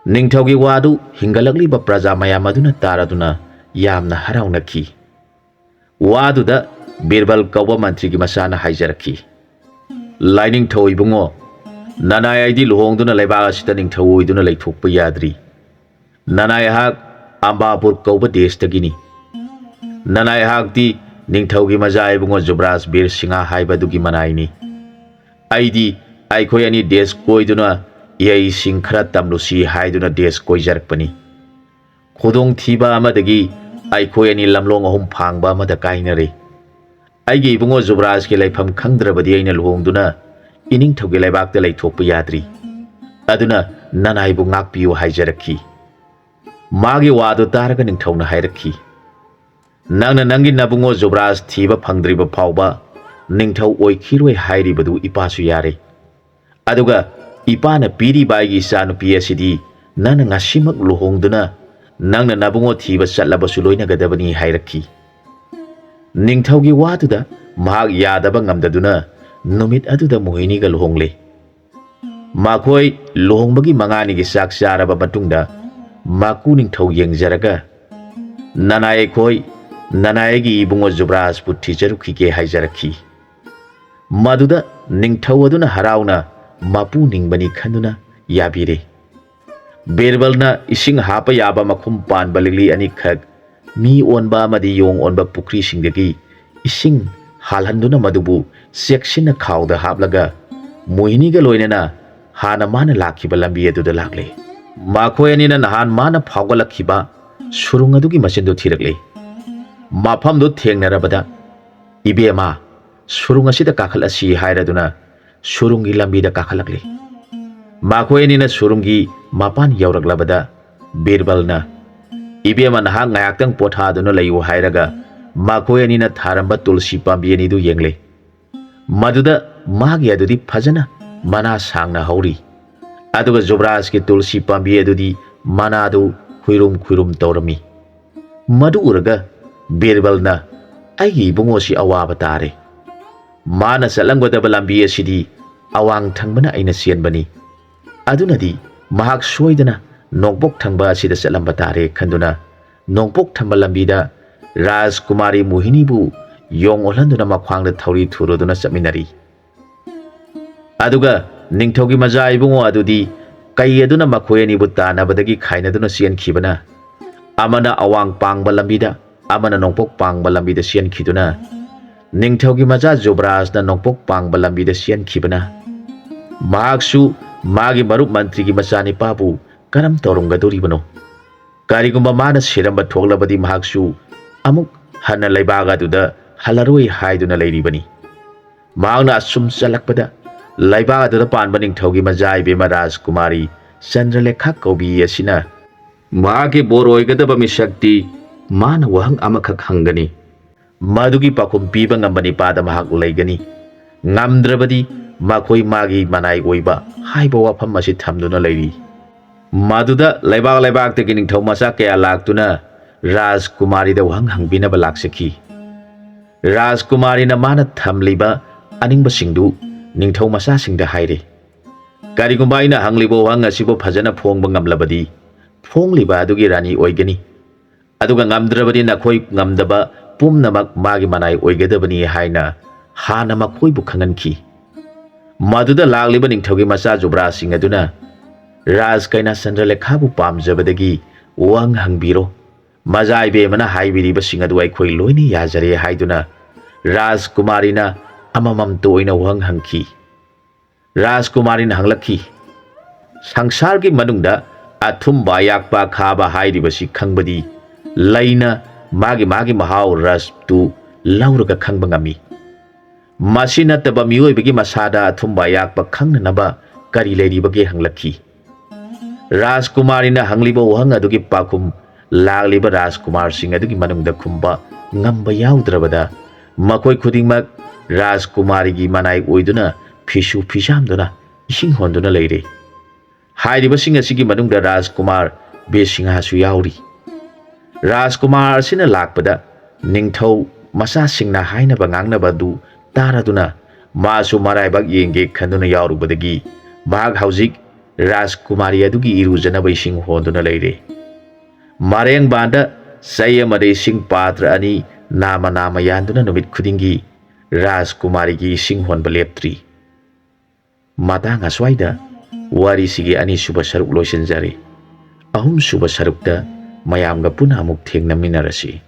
ꯅꯤꯡꯊꯧꯒꯤ ꯋꯥꯗꯨ ꯍꯤꯡꯒꯠꯂꯛꯂꯤꯕ ꯄ꯭ꯔꯖꯥ ꯃꯌꯥꯝ ꯑꯗꯨꯅ ꯇꯥꯔꯗꯨꯅ ꯌꯥꯝꯅ ꯍꯔꯥꯎꯅꯈꯤ꯫ ꯋꯥꯗꯨꯗ ꯕꯤꯔꯕꯜ ꯀꯧꯕ ꯃꯟꯇ꯭ꯔꯤꯒꯤ ꯃꯆꯥꯅ ꯍꯥꯏꯖꯔꯛꯈꯤ, "ꯂꯥꯏꯅꯤꯡꯊꯧ ꯏꯕꯨꯡꯉꯣ, ꯅꯅꯥꯏ ꯑꯩꯗꯤ ꯂꯨꯍꯣꯡꯗꯨꯅ ꯂꯩꯕꯥꯛ ꯑꯁꯤꯗ ꯅꯤꯡꯊꯧ ꯑꯣꯏꯗꯨꯅ ꯂꯩꯊꯣꯛꯄ ꯌꯥꯗ꯭ꯔꯤ꯫ ꯅꯅꯥꯏ ꯑꯩꯍꯥꯛ ꯑꯝꯕꯥꯄꯨꯔ ꯀꯧꯕ ꯗꯦꯁꯇꯒꯤꯅꯤ꯫ ꯅꯅꯥꯏ ꯑꯩꯍꯥꯛꯇꯤ ꯅꯤꯡꯊꯧꯒꯤ ꯃꯆꯥ ꯏꯕꯨꯡꯉꯣ ꯖꯨꯕꯔꯥꯖ ꯕꯤꯔ ꯁꯤꯡꯍ ꯍꯥꯏꯕꯗꯨꯒꯤ ꯃꯅꯥꯏꯅꯤ꯫ ꯑꯩꯗꯤ ꯑꯩꯈꯣꯏ ꯑꯅꯤ ꯗꯦꯁ ꯀꯣꯏꯗꯨꯅ ꯏꯍꯩꯁꯤꯡ ꯈꯔ ꯇꯝꯂꯨꯁꯤ ꯍꯥꯏꯗꯨꯅ ꯗꯦꯁ ꯀꯣꯏꯖꯔꯛꯄꯅꯤ꯫ ꯈꯨꯗꯣꯡꯊꯤꯕ ꯑꯃꯗꯒꯤ ꯑꯩꯈꯣꯏ ꯑꯅꯤ ꯂꯝꯂꯣꯡ ꯑꯍꯨꯝ ꯐꯥꯡꯕ ꯑꯃꯗ ꯀꯥꯏꯅꯔꯦ꯫ ꯑꯩꯒꯤ ꯏꯕꯨꯡꯉꯣ ꯖꯨꯕꯔꯥꯖꯀꯤ ꯂꯩꯐꯝ ꯈꯪꯗ꯭ꯔꯕꯗꯤ ꯑꯩꯅ ꯂꯨꯍꯣꯡꯗꯨꯅ ꯏꯅꯤꯡꯊꯧꯒꯤ ꯂꯩꯕꯥꯛꯇ ꯂꯩꯊꯣꯛꯄ ꯌꯥꯗ꯭ꯔꯤ꯫ ꯑꯗꯨꯅ ꯅꯅꯥꯏꯕꯨ ꯉꯥꯛꯄꯤꯌꯨ" ꯍꯥꯏꯖꯔꯛꯈꯤ꯫ ꯃꯥꯒꯤ ꯋꯥꯗꯨ ꯇꯥꯔꯒ ꯅꯤꯡꯊꯧꯅ ꯍꯥꯏꯔꯛꯈꯤ, "ꯅꯪꯅ ꯅꯪꯒꯤ ꯅꯕꯨꯡꯉꯣ ꯖꯨꯕꯔꯥꯖ ꯊꯤꯕ ꯐꯪꯗ꯭ꯔꯤꯕ ꯐꯥꯎꯕ ꯅꯤꯡꯊꯧ ꯑꯣꯏꯈꯤꯔꯣꯏ ꯍꯥꯏꯔꯤꯕꯗꯨ ꯏꯄꯥꯁꯨ ꯌꯥꯔꯦ꯫ ꯑꯗꯨꯒ "ꯏꯄꯥꯅ ꯄꯤꯔꯤꯕ ꯑꯩꯒꯤ ꯏꯆꯥꯅꯨꯄꯤ ꯑꯁꯤꯗꯤ ꯅꯪꯅ ꯉꯁꯤꯃꯛ ꯂꯨꯍꯣꯡꯗꯨꯅ ꯅꯪꯅ ꯅꯕꯨꯡꯉꯣ ꯊꯤꯕ ꯆꯠꯂꯕꯁꯨ ꯂꯣꯏꯅꯒꯗꯕꯅꯤ" ꯍꯥꯏꯔꯛꯈꯤ꯫ ꯅꯤꯡꯊꯧꯒꯤ ꯋꯥꯗꯨꯗ ꯃꯍꯥꯛ ꯌꯥꯗꯕ ꯉꯝꯗꯗꯨꯅ ꯅꯨꯃꯤꯠ ꯑꯗꯨꯗ ꯃꯣꯍꯤꯅꯤꯒ ꯂꯨꯍꯣꯡꯂꯦ꯫ ꯃꯈꯣꯏ ꯂꯨꯍꯣꯡꯕꯒꯤ ꯃꯉꯥꯅꯤꯒꯤ ꯆꯥꯛ ꯆꯥꯔꯕ ꯃꯇꯨꯡꯗ ꯃꯀꯨ ꯅꯤꯡꯊꯧ ꯌꯦꯡꯖꯔꯒ, "ꯅꯅꯥꯏ ꯑꯩꯈꯣꯏ, ꯅꯅꯥꯏ ꯑꯩꯒꯤ ꯏꯕꯨꯡꯉꯣ ꯖꯨꯕ꯭ꯔꯥꯖꯄꯨ ꯊꯤꯖꯔꯨꯈꯤꯒꯦ" ꯍꯥꯏꯖꯔꯛꯈꯤ꯫ ꯃꯗꯨꯗ ꯅꯤꯡꯊꯧ ꯑꯗꯨꯅ ꯍꯔꯥꯎꯅ ꯃꯄꯨ ꯅꯤꯡꯕꯅꯤ ꯈꯟꯗꯨꯅ ꯌꯥꯕꯤꯔꯦ꯫ ꯕꯤꯔꯕꯜꯅ ꯏꯁꯤꯡ ꯍꯥꯞꯄ ꯌꯥꯕ ꯃꯈꯨꯝ ꯄꯥꯟꯕ ꯂꯤꯛꯂꯤ ꯑꯅꯤꯈꯛ, ꯃꯤ ꯑꯣꯟꯕ ꯑꯃꯗꯤ ꯌꯣꯡ ꯑꯣꯟꯕ ꯄꯨꯈ꯭ꯔꯤꯁꯤꯡꯗꯒꯤ ꯏꯁꯤꯡ ꯍꯥꯜꯍꯟꯗꯨꯅ ꯃꯗꯨꯕꯨ ꯆꯦꯛꯁꯤꯟꯅ ꯈꯥꯎꯗ ꯍꯥꯞꯂꯒ ꯃꯣꯍꯤꯅꯤꯒ ꯂꯣꯏꯅꯅ ꯍꯥꯟꯅ ꯃꯥꯅ ꯂꯥꯛꯈꯤꯕ ꯂꯝꯕꯤ ꯑꯗꯨꯗ ꯂꯥꯛꯂꯦ꯫ ꯃꯈꯣꯏ ꯑꯅꯤꯅ ꯅꯍꯥꯟ ꯃꯥꯅ ꯐꯥꯎꯒꯠꯂꯛꯈꯤꯕ ꯁꯨꯔꯨꯡ ꯑꯗꯨꯒꯤ ꯃꯆꯤꯟꯗꯨ ꯊꯤꯔꯛꯂꯦ꯫ ꯃꯐꯝꯗꯨ ꯊꯦꯡꯅꯔꯕꯗ, "ꯏꯕꯦꯝꯃ, ꯁꯨꯔꯨꯡ ꯑꯁꯤꯗ ꯀꯥꯈꯠꯂꯁꯤ" ꯍꯥꯏꯔꯗꯨꯅ ꯁꯨꯔꯨꯡꯒꯤ ꯂꯝꯕꯤꯗ ꯀꯥꯈꯠꯂꯛꯂꯤ꯫ ꯃꯈꯣꯏ ꯑꯅꯤꯅ ꯁꯨꯔꯨꯡꯒꯤ ꯃꯄꯥꯟ ꯌꯧꯔꯛꯂꯕꯗ ꯕꯤꯔꯕꯜꯅ, "ꯏꯕꯦꯝꯃ, ꯅꯍꯥꯛ ꯉꯥꯏꯍꯥꯛꯇꯪ ꯄꯣꯊꯥꯗꯨꯅ ꯂꯩꯌꯨ" ꯍꯥꯏꯔꯒ ꯃꯈꯣꯏ ꯑꯅꯤꯅ ꯊꯥꯔꯝꯕ ꯇꯨꯜꯁꯤ ꯄꯥꯝꯕꯤ ꯑꯅꯤꯗꯨ ꯌꯦꯡꯂꯦ꯫ ꯃꯗꯨꯗ ꯃꯥꯒꯤ ꯑꯗꯨꯗꯤ ꯐꯖꯅ ꯃꯅꯥ ꯁꯥꯡꯅ ꯍꯧꯔꯤ, ꯑꯗꯨꯒ ꯖꯨꯕ꯭ꯔꯥꯖꯀꯤ ꯇꯨꯜꯁꯤ ꯄꯥꯝꯕꯤ ꯑꯗꯨꯗꯤ ꯃꯅꯥꯗꯨ ꯈꯨꯏꯔꯨꯝ ꯈꯨꯏꯔꯨꯝ ꯇꯧꯔꯝꯃꯤ꯫ ꯃꯗꯨ ꯎꯔꯒ ꯕꯤꯔꯕꯜꯅ, "ꯑꯩꯒꯤ ꯏꯕꯨꯡꯉꯣꯁꯤ ꯑꯋꯥꯕ ꯇꯥꯔꯦ꯫ ꯃꯥꯅ ꯆꯠꯂꯝꯒꯗꯕ ꯂꯝꯕꯤ ꯑꯁꯤꯗꯤ ꯑꯋꯥꯡ ꯊꯪꯕꯅ ꯑꯩꯅ ꯆꯦꯟꯕꯅꯤ꯫ ꯑꯗꯨꯅꯗꯤ ꯃꯍꯥꯛ ꯁꯣꯏꯗꯅ ꯅꯣꯡꯄꯣꯛ ꯊꯪꯕ ꯑꯁꯤꯗ ꯆꯠꯂꯝꯕ ꯇꯥꯔꯦ" ꯈꯟꯗꯨꯅ ꯅꯣꯡꯄꯣꯛ ꯊꯪꯕ ꯂꯝꯕꯤꯗ ꯔꯥꯖꯀꯨꯃꯥꯔꯤ ꯃꯣꯍꯤꯅꯤꯕꯨ ꯌꯣꯡ ꯑꯣꯜꯍꯟꯗꯨꯅ ꯃꯈ꯭ꯋꯥꯡꯗ ꯊꯧꯔꯤ ꯊꯨꯔꯗꯨꯅ ꯆꯠꯃꯤꯟꯅꯔꯤ꯫ ꯑꯗꯨꯒ ꯅꯤꯡꯊꯧꯒꯤ ꯃꯆꯥ ꯏꯕꯨꯡꯉꯣ ꯑꯗꯨꯗꯤ ꯀꯩ ꯑꯗꯨꯅ ꯃꯈꯣꯏ ꯑꯅꯤꯕꯨ ꯇꯥꯟꯅꯕꯗꯒꯤ ꯈꯥꯏꯅꯗꯨꯅ ꯆꯦꯟꯈꯤꯕꯅ, ꯑꯃꯅ ꯑꯋꯥꯡ ꯄꯥꯡꯕ ꯂꯝꯕꯤꯗ, ꯑꯃꯅ ꯅꯣꯡꯄꯣꯛ ꯄꯥꯡꯕ ꯂꯝꯕꯤꯗ ꯆꯦꯟꯈꯤꯗꯨꯅ, ꯅꯤꯡꯊꯧꯒꯤ ꯃꯆꯥ ꯖꯨꯕ꯭ꯔꯥꯖꯅ ꯅꯣꯡꯄꯣꯛ ꯄꯥꯡꯕ ꯂꯝꯕꯤꯗ ꯆꯦꯟꯈꯤꯕꯅ, ꯃꯍꯥꯛꯁꯨ ꯃꯥꯒꯤ ꯃꯔꯨꯞ ꯃꯟꯇ꯭ꯔꯤꯒꯤ ꯃꯆꯥꯅꯤꯄꯥꯕꯨ ꯀꯔꯝ ꯇꯧꯔꯝꯒꯗꯧꯔꯤꯕꯅꯣ? ꯀꯔꯤꯒꯨꯝꯕ ꯃꯥꯅ ꯁꯤꯔꯝꯕ ꯊꯣꯛꯂꯕꯗꯤ ꯃꯍꯥꯛꯁꯨ ꯑꯃꯨꯛ ꯍꯟꯅ ꯂꯩꯕꯥꯛ ꯑꯗꯨꯗ ꯍꯜꯂꯔꯣꯏ ꯍꯥꯏꯗꯨꯅ ꯂꯩꯔꯤꯕꯅꯤ꯫ ꯃꯍꯥꯛꯅ ꯑꯁꯨꯝ ꯆꯠꯂꯛꯄꯗ ꯂꯩꯕꯥꯛ ꯑꯗꯨꯗ ꯄꯥꯟꯕ ꯅꯤꯡꯊꯧꯒꯤ ꯃꯆꯥ ꯏꯕꯦꯝꯃ ꯔꯥꯖꯀꯨꯃꯥꯔꯤ ꯆꯟꯗ꯭ꯔꯂꯦꯈꯥ ꯀꯧꯕꯤ ꯑꯁꯤꯅ ꯃꯍꯥꯛꯀꯤ ꯕꯣꯔ ꯑꯣꯏꯒꯗꯕ ꯃꯤꯁꯛꯇꯤ ꯃꯥꯅ ꯋꯥꯍꯪ ꯑꯃꯈꯛ ꯍꯪꯒꯅꯤ꯫ ꯃꯗꯨꯒꯤ ꯄꯥꯎꯈꯨꯝ ꯄꯤꯕ ꯉꯝꯕ ꯅꯤꯄꯥꯗ ꯃꯍꯥꯛ ꯂꯩꯒꯅꯤ꯫ ꯉꯝꯗ꯭ꯔꯕꯗꯤ ꯃꯈꯣꯏ ꯃꯥꯒꯤ ꯃꯅꯥꯏ ꯑꯣꯏꯕ ꯍꯥꯏꯕ ꯋꯥꯐꯝ ꯑꯁꯤ ꯊꯝꯗꯨꯅ ꯂꯩꯔꯤ꯫ ꯃꯗꯨꯗ ꯂꯩꯕꯥꯛ ꯂꯩꯕꯥꯛꯇꯒꯤ ꯅꯤꯡꯊꯧ ꯃꯆꯥ ꯀꯌꯥ ꯂꯥꯛꯇꯨꯅ ꯔꯥꯖꯀꯨꯃꯥꯔꯤꯗ ꯋꯥꯍꯪ ꯍꯪꯕꯤꯅꯕ ꯂꯥꯛꯆꯈꯤ꯫ ꯔꯥꯖꯀꯨꯃꯥꯔꯤꯅ ꯃꯥꯅ ꯊꯝꯂꯤꯕ ꯑꯅꯤꯡꯕꯁꯤꯡꯗꯨ ꯅꯤꯡꯊꯧ ꯃꯆꯥꯁꯤꯡꯗ ꯍꯥꯏꯔꯦ꯫ "ꯀꯔꯤꯒꯨꯝꯕ ꯑꯩꯅ ꯍꯪꯂꯤꯕ ꯋꯥꯍꯪ ꯑꯁꯤꯕꯨ ꯐꯖꯅ ꯐꯣꯡꯕ ꯉꯝꯂꯕꯗꯤ ꯐꯣꯡꯂꯤꯕ ꯑꯗꯨꯒꯤ ꯔꯥꯅꯤ ꯑꯣꯏꯒꯅꯤ꯫ ꯑꯗꯨꯒ ꯉꯝꯗ꯭ꯔꯕꯗꯤ ꯅꯈꯣꯏ ꯉꯝꯗꯕ ꯄꯨꯝꯅꯃꯛ ꯃꯥꯒꯤ ꯃꯅꯥꯏ ꯑꯣꯏꯒꯗꯕꯅꯤ" ꯍꯥꯏꯅ ꯍꯥꯟꯅ ꯃꯈꯣꯏꯕꯨ ꯈꯪꯍꯟꯈꯤ꯫ ꯃꯗꯨꯗ ꯂꯥꯛꯂꯤꯕ ꯅꯤꯡꯊꯧꯒꯤ ꯃꯆꯥ ꯖꯨꯕ꯭ꯔꯥꯖꯁꯤꯡ ꯑꯗꯨꯅ, "ꯔꯥꯖ ꯀꯩꯅꯥ ꯆꯟꯗ꯭ꯔꯂꯦꯈꯥꯕꯨ ꯄꯥꯝꯖꯕꯗꯒꯤ ꯋꯥꯍꯪ ꯍꯪꯕꯤꯔꯣ꯫ ꯃꯖꯥ ꯏꯕꯦꯝꯃꯅ ꯍꯥꯏꯕꯤꯔꯤꯕꯁꯤꯡ ꯑꯗꯨ ꯑꯩꯈꯣꯏ ꯂꯣꯏꯅ ꯌꯥꯖꯔꯦ" ꯍꯥꯏꯗꯨꯅ ꯔꯥꯖꯀꯨꯃꯥꯔꯤꯅ ꯑꯃꯃꯝꯇ ꯑꯣꯏꯅ ꯋꯥꯍꯪ ꯍꯪꯈꯤ꯫ ꯔꯥꯖꯀꯨꯃꯥꯔꯤꯅ ꯍꯪꯂꯛꯈꯤ, "ꯁꯪꯁꯥꯔꯒꯤ ꯃꯅꯨꯡꯗ ꯑꯊꯨꯝꯕ, ꯑꯌꯥꯛꯄ, ꯑꯈꯥꯕ ꯍꯥꯏꯔꯤꯕꯁꯤ ꯈꯪꯕꯗꯤ ꯂꯩꯅ ꯃꯥꯒꯤ ꯃꯥꯒꯤ ꯃꯍꯥꯎ ꯔꯁꯇꯨ ꯂꯧꯔꯒ ꯈꯪꯕ ꯉꯝꯃꯤ꯫ ꯃꯁꯤ ꯅꯠꯇꯕ ꯃꯤꯑꯣꯏꯕꯒꯤ ꯃꯁꯥꯗ ꯑꯊꯨꯝꯕ ꯑꯌꯥꯛꯄ ꯈꯪꯅꯅꯕ ꯀꯔꯤ ꯂꯩꯔꯤꯕꯒꯦ?" ꯍꯪꯂꯛꯈꯤ꯫ ꯔꯥꯖꯀꯨꯃꯥꯔꯤꯅ ꯍꯪꯂꯤꯕ ꯋꯥꯍꯪ ꯑꯗꯨꯒꯤ ꯄꯥꯎꯈꯨꯝ ꯂꯥꯛꯂꯤꯕ ꯔꯥꯖꯀꯨꯃꯥꯔꯁꯤꯡ ꯑꯗꯨꯒꯤ ꯃꯅꯨꯡꯗ ꯈꯨꯝꯕ ꯉꯝꯕ ꯌꯥꯎꯗ꯭ꯔꯕꯗ, ꯃꯈꯣꯏ ꯈꯨꯗꯤꯡꯃꯛ ꯔꯥꯖꯀꯨꯃꯥꯔꯤꯒꯤ ꯃꯅꯥꯏ ꯑꯣꯏꯗꯨꯅ ꯐꯤꯁꯨ ꯐꯤꯖꯥꯝꯗꯨꯅ ꯏꯁꯤꯡ ꯍꯣꯟꯗꯨꯅ ꯂꯩꯔꯦ꯫ ꯍꯥꯏꯔꯤꯕꯁꯤꯡ ꯑꯁꯤꯒꯤ ꯃꯅꯨꯡꯗ ꯔꯥꯖꯀꯨꯃꯥꯔ ꯕꯤꯔꯁꯤꯡꯍꯥꯁꯨ ꯌꯥꯎꯔꯤ꯫ ꯔꯥꯖꯀꯨꯃꯥꯔ ꯑꯁꯤꯅ ꯂꯥꯛꯄꯗ ꯅꯤꯡꯊꯧ ꯃꯆꯥꯁꯤꯡꯅ ꯍꯥꯏꯅꯕ ꯉꯥꯡꯅꯕ ꯑꯗꯨ ꯇꯥꯔꯗꯨꯅ ꯃꯥꯁꯨ ꯃꯔꯥꯏꯕꯛ ꯌꯦꯡꯒꯦ ꯈꯟꯗꯨꯅ ꯌꯥꯎꯔꯨꯕꯗꯒꯤ ꯃꯍꯥꯛ ꯍꯧꯖꯤꯛ ꯔꯥꯖꯀꯨꯃꯥꯔꯤ ꯑꯗꯨꯒꯤ ꯏꯔꯨꯖꯅꯕ ꯏꯁꯤꯡ ꯍꯣꯟꯗꯨꯅ ꯂꯩꯔꯦ꯫ ꯃꯔꯦꯡꯕꯥꯟꯗ ꯆꯩ ꯑꯃꯗꯤ ꯏꯁꯤꯡ ꯄꯥꯇ꯭ꯔ ꯑꯅꯤ ꯅꯥꯃ ꯅꯥꯃ ꯌꯥꯟꯗꯨꯅ ꯅꯨꯃꯤꯠ ꯈꯨꯗꯤꯡꯒꯤ ꯔꯥꯖꯀꯨꯃꯥꯔꯤꯒꯤ ꯏꯁꯤꯡ ꯍꯣꯟꯕ ꯂꯦꯞꯇ꯭ꯔꯤ꯫ ꯃꯇꯥꯡ ꯑꯁ꯭ꯋꯥꯏꯗ ꯋꯥꯔꯤꯁꯤꯒꯤ ꯑꯅꯤꯁꯨꯕ ꯁꯔꯨꯛ ꯂꯣꯏꯁꯤꯟꯖꯔꯦ꯫ ꯑꯍꯨꯝꯁꯨꯕ ꯁꯔꯨꯛꯇ ꯃꯌꯥꯝꯒ ꯄꯨꯟꯅ ꯑꯃꯨꯛ ꯊꯦꯡꯅꯃꯤꯟꯅꯔꯁꯤ꯫